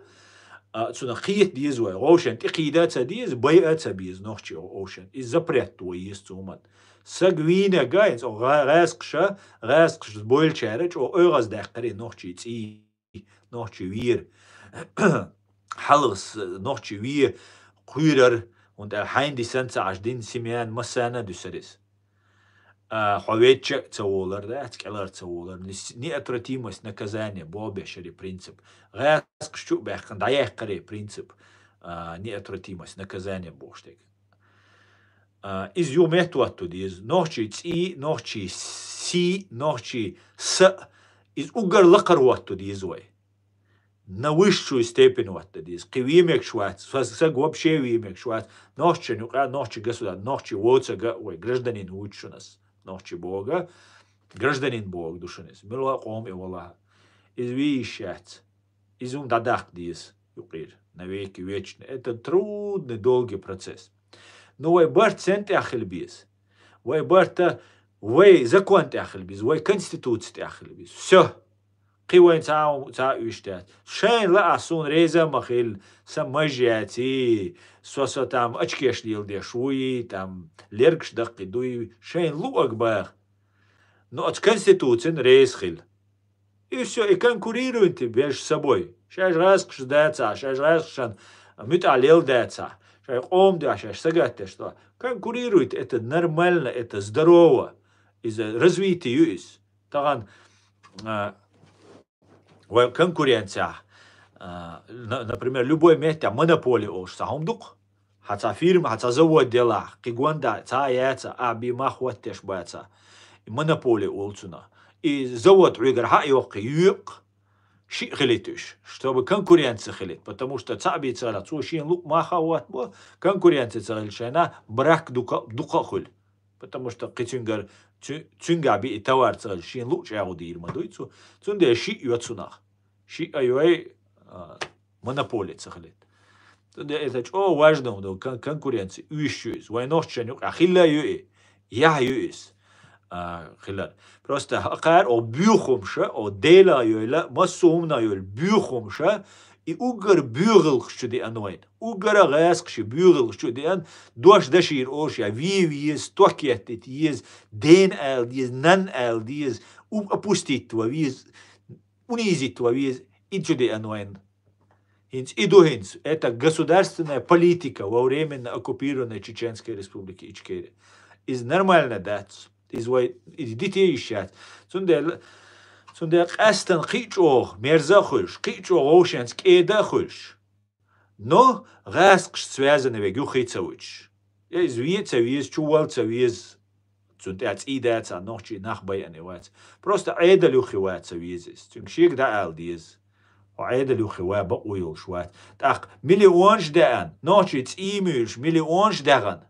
А, цунах кхета деза вай. Вовшен тӀе кхийда а ца деза, бай а ца беза нохчи вовшен. И запрет вай еза цу хӀуманна. Саг вийна гайна, цо гӀа-, гӀаьскаша, гӀаьскаш бойлачара чӀо оьгӀаз даьккхаре нохчи цӀий, нохчи вера. Хьалгас нохчи ве кхуьйрар, хӀунда аьлла хьайн дисан ца Ӏаш дин семьян массарна а дуьсар иза. А, хьо вечча а ца волар дац, кӀелара ца волар. Нис-, неотвратимость наказания, бобешари принцип. ГӀаьскаш чу а баьккхина, дӀаяьккхаре принцип, а, неотвратимость наказания бохуш дерг. А, иза юха меттахӀотто деза. Нохчий цӀий, нохчий сий, нохчий са, иза уггар лакхара хӀотто деза вай. На высшую степень хӀотта деза. Кхин вемегаш вац, са-, саг вообще вемегаш вац. Нохчийн юкъа, нохчи государство, нохчи воцага вай гражданин вуьйцу шуна ас. Нохчи бога, гражданин бога ду шуна иза. Мила а къома и валахьа. Иза виййиш яц. Иза хӀума дӀадаккха деза юкъера. Навеки вечно. Это трудный, долгий процесс. Но вай барт сен тӀехь хила беза? Вай барта, вай закон тӀехь хила беза, вай конституция тӀехь хила беза. Всё. Кхин вайн цхьа а, цхьа а уьш дац. Шайна лаахь суна реза а ма хилла, сан маж яций, со, со там очкеш леладеш вуй, там лергаш даккхий дуй, шайна луъаг баха. Но оцу конституцина реза хила. И всё, и конкурируйте между собой. Шаьш гӀаьскаш дацахь, шаьш гӀаьскашан муьтӀахь леладацахь, шайн къоман дуьхьа шаьш сагатдеш ду. Конкурируйте, это нормально, это здорово. Иза развитие ю иза. Тахана, а, вай конкуренцехь, а, на-, например, любой меттехь монополия олуш цхьа хӀума ду-кх. Хьан цхьа фирма, хьан цхьа завод делахь, кхин гонда цхьа а яца, а, би мах хӀоттеш баца. И монополия олу цунах. И завод хьоьгара хьа а йоккхий, йоькъу, шиъ хилийта уьш, чтобы конкуренция хилийта. Потому что цхьаъ бийца гӀала, цо шена луъу мах а хӀоттабо, конкуренция ца хилча шайна, брак дукха, дукха а хуьлу. Потому что кхин цуьнгара, цу-, цуьнгахь биъ товар ца хилча, шена луъу чӀагӀо дийр ма дуй цо. Цундела шиъ йо цунах. Шиъ а йой, а, монополия ца хилийта. Цундела это чӀогӀа важно ду, кон-, конкуренция уьш ю иза. Вайн нохчашна юкъахь хилла ю и, яхь ю иза, а, хилар. Просто хӀокхара о буьйхамша, о Дела йойла, массо а хӀумана йойла буьйхамша, и уггар буьйхалгӀаш чу деана вайна. Уггара гӀаьскаши буьйхалгӀаш чу деана, дош дашийра олуш я, ве веза, сток еттита еза, дена ала деза, нанна ала деза, у-, опустить ван веза, унизить ван веза, и чу деана вайна. ХӀинца и ду хӀинца. Это государственная политика во временно оккупированной Чеченской Республике Ичкерия. Иза нормально дац. Иза вай, иза дите йиш яц. Цундела, цундела къаьстана кхин а чӀогӀа мерза а хуьлуш, кхин а чӀогӀа вовшенца кӀеда а хуьлуш. Но гӀаьскаш связаны верг юххе ца вуьтуш. Я иза ве а ца веза, чувала ца веза. Цунна тӀехь цӀий дацахь, нохчий нах байъана вац. Просто Ӏедал юххе ваца веза иза. Цуьнга шега дӀаала деза. Хьо Ӏедал юххе ван бакъо йолуш вац. ТӀаккха миллионаш деана, нохчий цӀий муьйлуш миллионаш даьхна.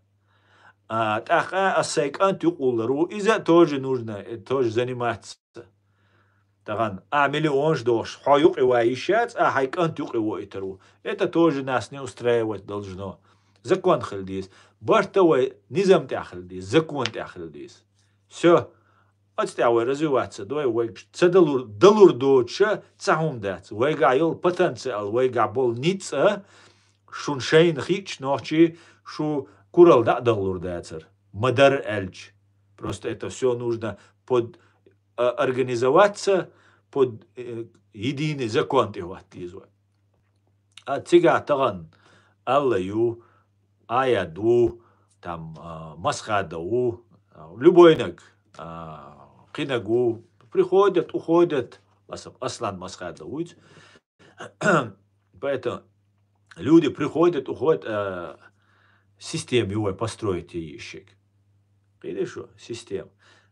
А, тӀаккха ас сайн кӀант юкъуллар ву, иза а тоже нужно, э, тоже заниматься. Тахана, а, миллионаш дохуш, хьо юкъе ван йиш яц, а, хьайн кӀант юкъе воуьйтур ву. Это тоже нас не устраивать должно. Закон хила деза. Барта вай низам тӀехь хила деза, закон тӀехь хила деза. Всё. Оцу тӀехь вай развиваться дой, вайга ца далур, далур доцуша цхьа хӀума дац. Вайгахь йолу потенциал, вайгахь болу ницкъ а шуна шайна хиъча нохчий, шу куралла дӀа а дахлур дацара. Ма дара аьлча. Просто это всё нужно под, а, организоваться, под, э, единый закон тӀе хӀотта деза вай. А цигахь тахана Алла ю, Аяд ву, там, а, Масхадов ву, а, любойнаг, а, кхинаг ву, приходят, уходят, аса-, Аслан Масхадов вуйцу. Поэтому люди приходят, уходят, а, система ю вай построить е йиш ерг. Кхиъ шу, система.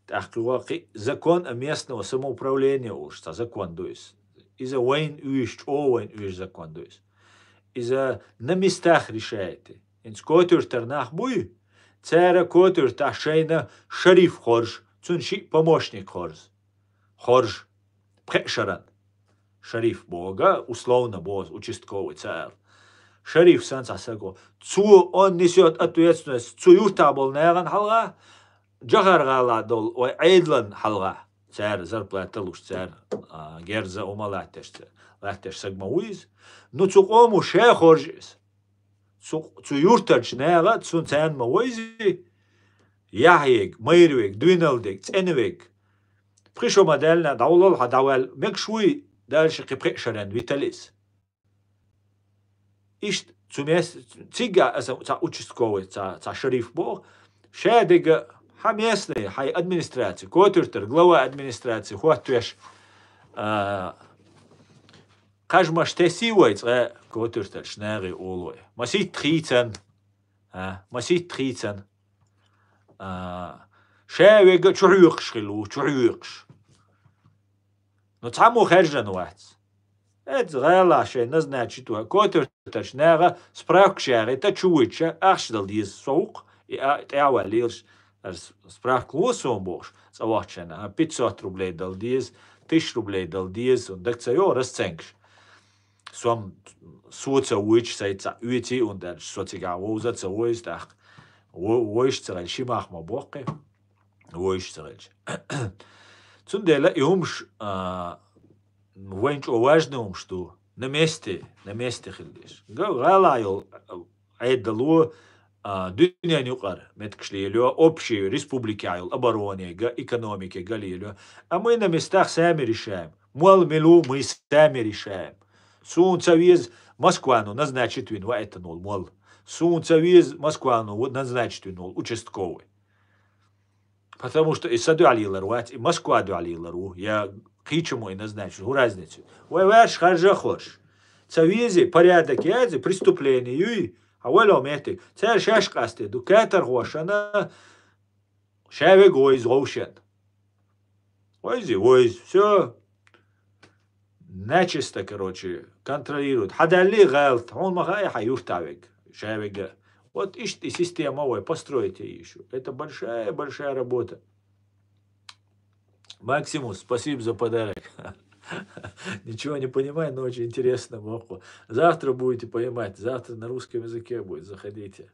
ТӀаккха кхин закон о местного самоуправления олуш цхьа закон ду иза. Иза вайна уьйш, чӀогӀа вайна уьйш закон ду иза. Иза на местах решаете. ХӀинца Котуьртара нах буй, цара Котуьртахь шайна шариф хоржу, цуьнан шиъ помощник хоржу. Хоржу. Пхеа шаран. Шариф боху, условно боху, участковый ца аьлла. Шариф санна цхьа саг ву. Цо, он несёт ответственность, цу юьртахь болу нахана хьалха, Джахар-гӀалахь долу вай Ӏедалан хьалха, цара зарплата луш, цара, а, герза хӀума латташ, латташ саг ма ву иза. Ну, цу къомо ша хоржу иза. Цу, цу юьртарчу наха, цу царна ма вайзи, яхьег, майрвег, дуьйналдег, цӀенвег. Пхи шо ма даьллина, дӀаволал хьан дӀаваьлла, мегаш вуй, дальше кхин пхеа шаран виталис. Иштта цу мес-, цигга аса цхьа участковый, цхьа, цхьа шариф боху, ша дерг хьан местный, хьайн администраци, Котуьртара глава администраци хӀоттавеш, а, кхажмаш тесий вай цкъа Котуьртарчу нахе олу вай. Маситта хийцан, а, маситта хийцан. А, ша вега чу хьоькхуш хилла ву, чу хьоькхуш. Ну, цхьаммо хаьржина вац. Эцу гӀала шайн назначить ван, Котуьртарчу наха справкаш яхийта чу вуьйча, ахча дала деза со ву-кх, и а, тӀаьхьа ваьлла лелаш, ас справка ло суна бохуш, цӀа вахчана, а, пятьсот рублей дала деза, тысяча рублей дала деза, суна дага ца йо, расценкаш. Сом, со ца вуьйча, сайца оьций, хӀунда аьлча со цигахь вовза ца войза тӀаккха. Во-, войш ца гӀелча, ши мах ма боккхи. Войш ца гӀелча. Цундела и хӀумаш, а, вайн чӀо важный хӀумаш ду. На месте, на месте хила дезаш. Га-, гӀала йолу Ӏедало, а, дуьнен юкъара меттигаш лелайо, общий республикехь йолу обороне га, экономике га лелайо. А мы на местах сами решаем. Мол мила ву, мы сами решаем. Суна ца веза Москвано назначить вина ваийтина волу мол. Суна ца веза Москвано назначить вина волу участковый. Потому что и са дуьхьа лелар вац, и Москва дуьхьа лелар ву, я кхечамо и назначить, хӀун разница ю? Вай ваьрша харжа а хоржуш. Ца вези, порядок язи, преступление юй, хьан валло меттиг. Цара шаьш къасте ду, катархошна ша вега войза вовшен. Войзи, войзи, всё. Начисто, короче, контролирует. Хьан далли гӀалат, хьуна ма хаьа хьан юртахь вега, ша вега. Вот иштта и система вай построить е йиш ю. Это большая-большая работа. Максимус, спасибо за подарок. Ничего не понимаю, но очень интересно, боккху. Завтра будете понимать, завтра на русском языке будет, заходите.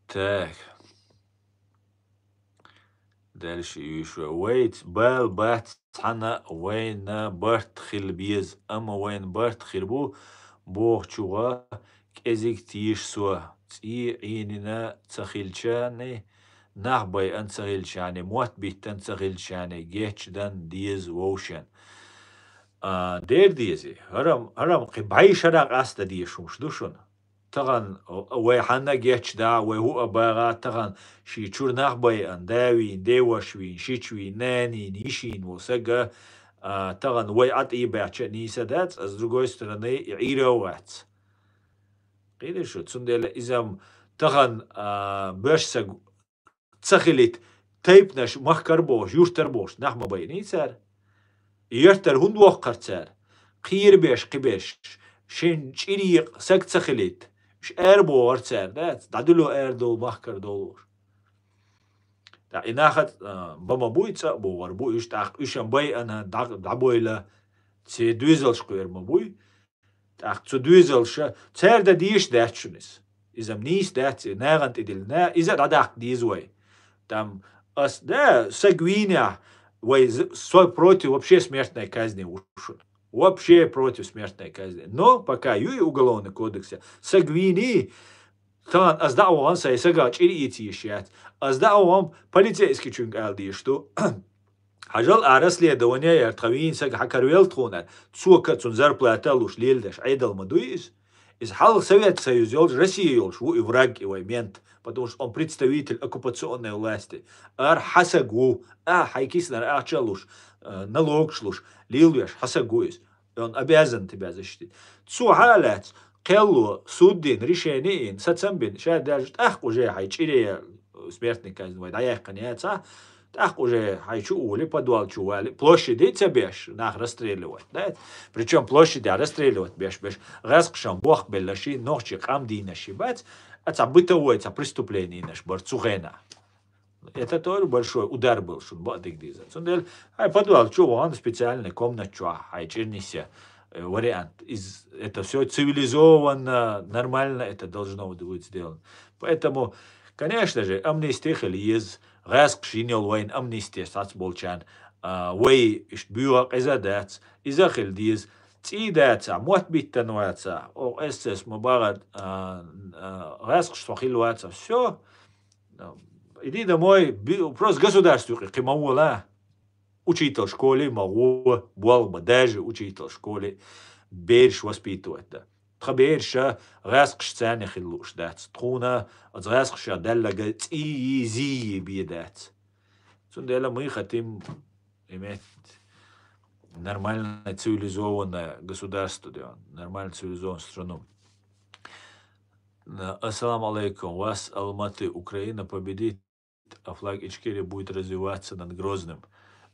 Так. Дальше уьш вай. Вайца бала бац цхьана вайна барт хила беза, амма вайна барт хир бу бохучугӀа кӀезиг тийша со, цӀий Ӏийнина ца хилчани, нах байъан ца хилчани, мотт биттан ца хилчани, гечдан деза вовшен. А, дер дези, хӀарам, хӀарам кхин бӀай шарахь къаста дезаш хӀумаш ду шуна. Тахана вай хьанна гечда, вай хӀуъа багӀа, тахана ший чуьра нах байъан, да вийна, деваш вийна, шич вийна, нанийна, йишийна волу сага, а, тахана вай Ӏа тӀе баьчча а нийса дац, а с другой стороны, и Ӏийра а вац. Кхиъ шу, цундела иза-м тахана, а, боьрша саг ца хилийта, тайпанаш махкара бохуш, юьртара бохуш, нах ма байъиний цара. Юьртара хӀунда воккхура цара? Кхийра беш, кхибеш, шен чӀирий саг ца хилийта. Уьш ара бохура цара, дац? ДӀадуьллу ара долу, махкара долуш. ТӀаккха и нах а, а, ба ма буй, цӀа а богӀур бу уьш, тӀаккха уьш а байъина, дӀа-, дӀабойла, цу доьзалш кхоьру ма буй. ТӀаккха цу доьзалша, церан дан дезаш дац шуна иза. Иза-м нийса дац, и нахана тӀедилла, на-, иза а дӀадаккха деза вай. Там ас, да, саг вийнехь, вай з-, со против вообще смертной казни ву шуна. Вообще против смертной казни. Но пока ю и Уголовный кодексе, саг вийний, тахана ас дӀа а вахана, сайн сага чӀир ийца йиш яц. Ас дӀа а вахана, полицейскийчуьнга ала дезаш ду. Хьажал, а расследование яр, тхан вийна саг хьакарвелла тхуна, цо ка цунна зарплата а луш, леладеш, Ӏедал ма дуй иза. Иза хьалха Совет Союз йолчу, Россия йолуш ву и враг, и вай мент, потому что он представитель оккупационной власти. Ара хьан саг ву, а, хьайн киснара ахча а луш, э, налогаш луш, лелавеш хьан саг ву иза. Он обязан тебя защитить. Цо хьан а лаьцна, кхелло, суд дина, решение йина, сацам бина, ша даьржа тӀаккха уже хьайн чӀире смертный казнь вай дӀаяьккхина яцахь, тӀаккха уже хьайн чу а волий, подвал чу валий, площаде ца беш, нах расстреливать, да? Причём площадехь расстреливать беш, беш, гӀаскхашна бохбелла ши, нохчий къам дийна ши бац, а цхьа бытовой, цхьа преступление йинаш бара цу хенахь. Это тоже большой удар был, шуна бакъдерг дийза. Цундела, хьайн подвал чу вахана, специальный комната чохь хьайн чӀир нисъян, э, вариант. Из, это всё цивилизованно, нормально это должно быть сделано. Поэтому, конечно же, амнисти хила еза, гӀаскхаш йина йолу вайна амнисти сац болчарна, а, вай иштта боьха къеза а дац, иза а хила деза. ЦӀий дацахь, мотт биттина вацахь, оха эс эс ма бахара, а, а, гӀаскхаш со хилла вацахь, всё, иди домой, би-, просто государство юкъе кхин ма вола. Учитель школе ма гӀо, болх бан, даже учитель школе бераш воспитывать дан. Тхан бераша гӀаскхаш царна хила лууш дац. Тхуна оцу гӀаскхаша даьлларг цӀий, зий бен дац. Цундела мы хотим иметь нормальное цивилизованное государство, да, нормальную цивилизованную страну. Ассаламу алейкум. Вас Алматы. Украина победит, а флаг Ичкерии будет развиваться над Грозным.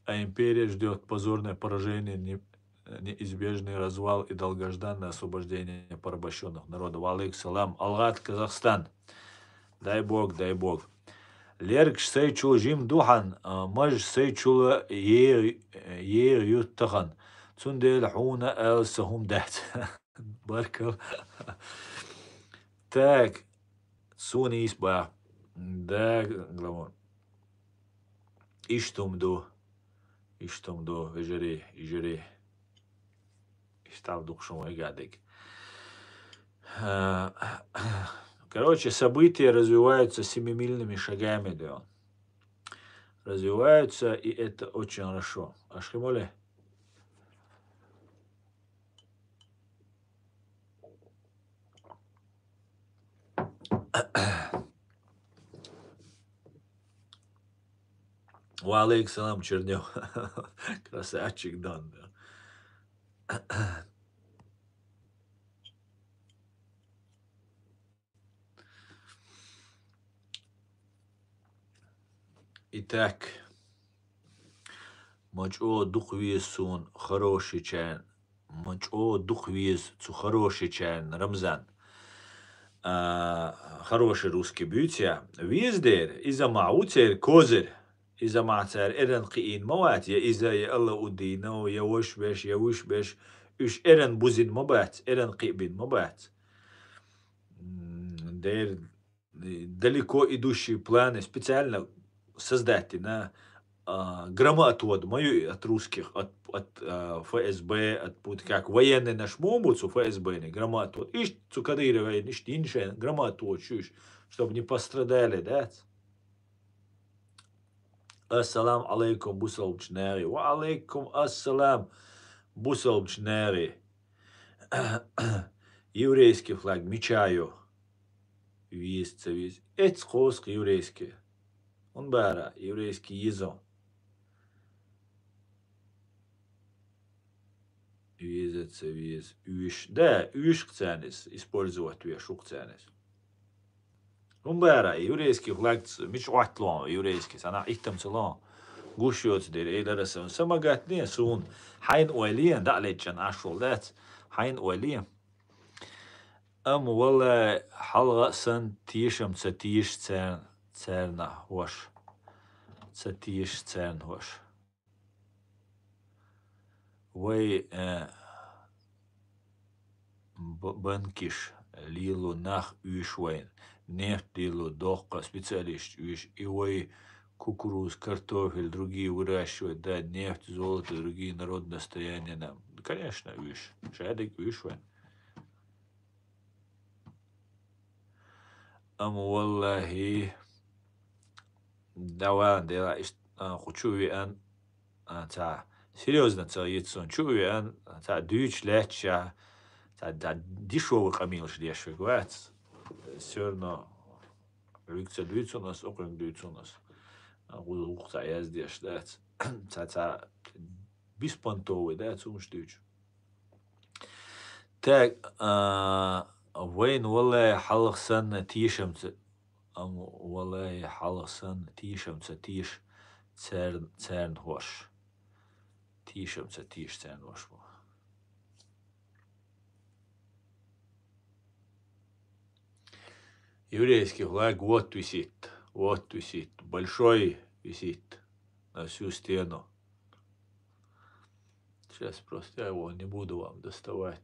А империя ждёт позорное поражение, не-, неизбежный развал и долгожданное освобождение порабощённых народов. Ва алейкум салам. Алгат, Казахстан. Дай Бог, дай Бог. Лергаш сайчул жима ду хьан, а, маж сайчул еха, еха ю тахана. Цундела хьуна ала сан хӀума дац. Баркалла. Так, суна ийс баха. Да, главон. Иштта хӀума ду. Иштта хӀума ду, вежарий, йижарий. Иштта дукха шуна вайга дерг. А, короче, события развиваются семимильными шагами, да. Развиваются, и это очень хорошо. Ашхимоле? Ва алейкум салам, Чернёв. Красавчик, Дон. Итак, ма чӀогӀа дукха веза суна хорошийчарна, ма чӀогӀа дукха веза цу хорошийчарна, Рамзан. А, хороший русский буьйцу я. Веза дера, иза ма ву церан козырь. Иза ма цара эрна кхиийна ма вац, я иза, я Алауддинов, я вошбеш, я вуьшбеш. Уьш эрна бузина ма бац, эрна кхиъ бина ма бац. М, дера далеко идущие планы специально создать дина, а, громоотвод ма ю от русских, от, от, а, Ф С Б, от пут-, как военный наш ма бу цу Ф С Б-ни громоотвод. Иштта цу Кадыровн иштта йина шайн громоотвод шуьш, чтобы не пострадали, да? Ассалам алейкум, бусалбачу нахе. Ва алейкум ассалам, бусалбачу нахе. Еврейский флаг мича ю? Веза, ца веза. Эццахь кхозу-кх еврейский. ХӀунда бара, еврейский еза. Веза, ца веза. Уьш. Да, уьш-кх царна иза, использовать веш ву-кх царна иза. ХӀунда бара, еврейский флаг ц-, мича Ӏоттало, еврейский, санна иттам ца ло. Гуш йоцу дера, эйлара сан. Са ма гатне суна. Хьайна ойла е, дӀа а леччан Ӏаш волу дац. Хьайна ойла е. Амма, валлай, хьалха а санна, тешам ца теша царна, царна хӀорш. ца теша царна хӀорш. Вай, э, б-, банкаш лело нах оьшу вайна, нефть лело доккха специалисташ оьшу, и вай кукуруз, картофель, другие выращивать, да, нефть, золото, другие народные достояния нам. Конечно, оьшу. Шадерг оьшу вайна. Амма валлахӀи, дӀавалан дела, иш-, а, кху чу а веана, а, ца, серьёзно ца йиц сона, чу а веана, ца, дуьйцуш лаьтташ, ца, ца, дешёвый къамелаш деш верг вац. Всё равно, вайга ца дуьйцу ас, укхунга дуьйцу ас. А, гӀу-, гӀулакх ца яздеш дац. Ца, ца, беспонтовый дац, хӀумаш дуьйцу. Так, а, вайна, валлахӀи, хьалха санна тешам ца, ам, валлахӀи, хьалха санна тешам ца теша цар-, царна хӀорш. Тешам ца теша царна хӀорш бу. Еврейский флаг вот висит, вот висит, большой висит на всю стену. Сейчас просто я его не буду вам доставать.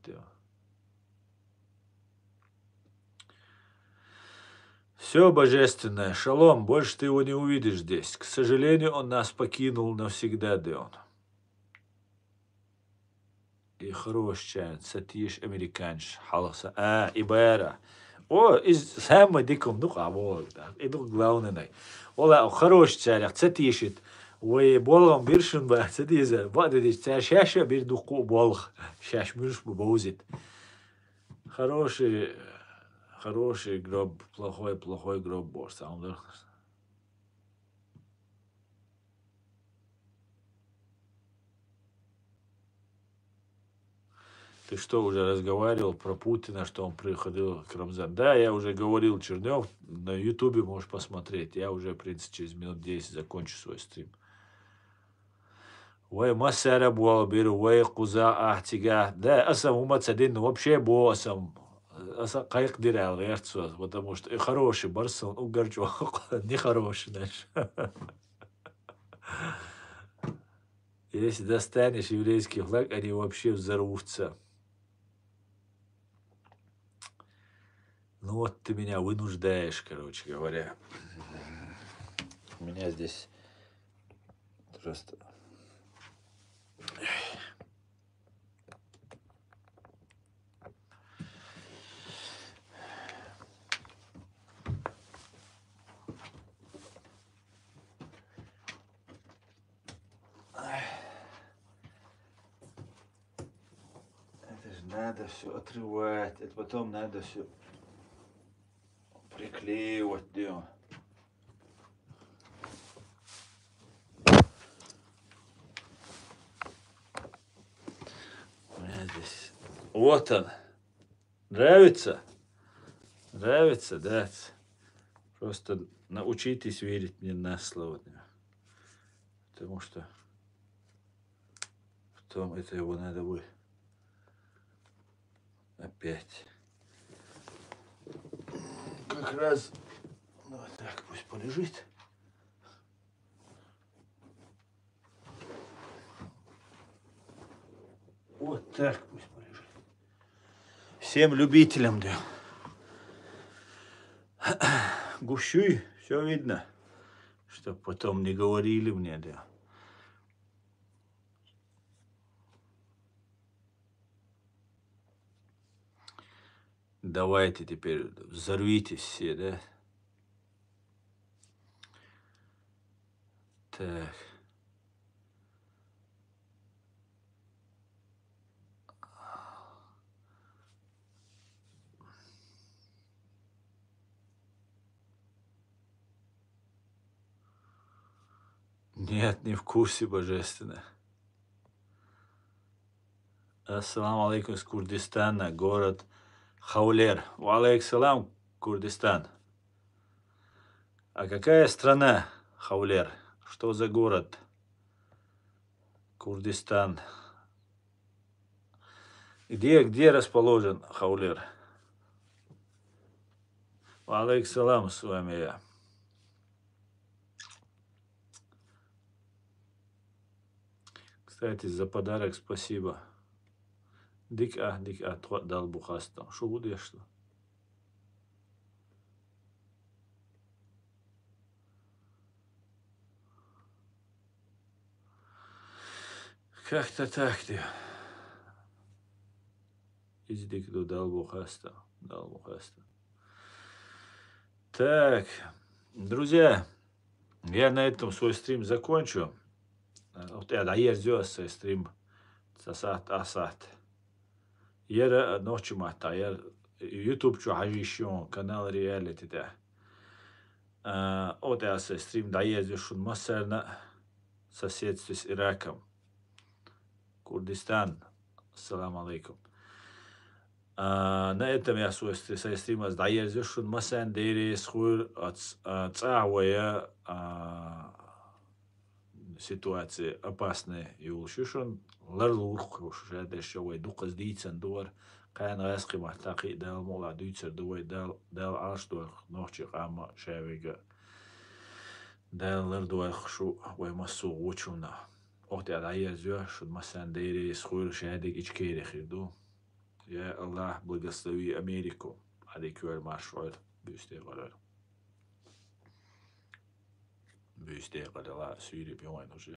Всё божественное. Шалом. Больше ты его не увидишь здесь. К сожалению, он нас покинул навсегда, Деон. И хороший чай, ца теша американцаш, хьалха са-, а, и бара. О, из самый дикум ду къа болх, да. И ду главный най. Ола, хороший царех ца тешит. Вай болхам биршин ба, ца деза, ба дедиш, ца шаша бир дукху болх. Шаш муш бу бовзит. Хороший, хороший гроб, плохой, плохой гроб бор, сам дор. Ты что, уже разговаривал про Путина, что он приходил к Рамзану? Да, я уже говорил, Чернёв, на Ютубе можешь посмотреть. Я уже, в принципе, через минут десять закончу свой стрим. Вай массара болх бир, вай кхуза ахь цига. Да, аса хӀума ца дин, вообще бо аса, аса кхайкхадира аьлла гӀерт со, потому что и хороший бар сан, угар чӀоагӀа нехороший наш. Если достанешь еврейский флаг, они вообще взорвутся. Ну вот ты меня вынуждаешь, короче говоря. У меня здесь просто... Это же надо всё отрывать, это потом надо всё приклеивать, да. У меня здесь. Вот он. Нравится? Нравится, да. Просто научитесь верить мне на слово. Потому что потом это его надо будет опять. Как раз, ну, вот так пусть полежит. Вот так пусть полежит. Всем любителям, да. Гущуй, всё видно, чтоб потом не говорили мне, да. Давайте теперь взорвитесь все, да? Так. Нет, не в курсе, божественно. Ассаламу алейкум из Курдистана, город Хаулер. Ва алейкум салам, Курдистан. А какая страна Хаулер? Что за город? Курдистан. Где, где расположен Хаулер? Ва алейкум салам, с вами я. Кстати, за подарок спасибо. Дика а, дика а, тхо а Далла бу хастам. Шу хӀу деш ду? Как-то так, де. Иза дика ду, Далла бу хастам. Далла бу хастам. Так, друзья, я на этом свой стрим закончу. Э, вот я доерзю свой стрим. Са сахьат, а сахьат. Яра, э, нохчи матта, яра YouTube чу хьажи шун канал реалити тӀа. А, вот я свой стрим доерзю шун массарна, соседстве с Ираком. Курдистан, ассаламу алейкум. А, на этом я свой стри-, свой стрим аз доерзю шун массарна, Дела раьза хуьлда, ац-, а, цӀа вай, а, ситуация опасная йолуш ю шун, ларлур-кх шу шадерш, вай дукхаза дийцина ду вара, кхана гӀазкхи матта кхин а Дала мукъалахь дуьйцур ду вай, Дала, Дала Ӏалашдойла нохчийн къам а шаверг а. Дала лардойла шу вай массо а вочунна. Охьа тӀе дӀаерзайо шун массарна, Дела раьза хуьлда, шадерг Ичкери хир ду. Я АллахӀ, благослови Америку. Ӏадика йойла, марша Ӏойла, буьйса декъала йойла. Буьйса декъала йойла, суьйре бен вайн уже.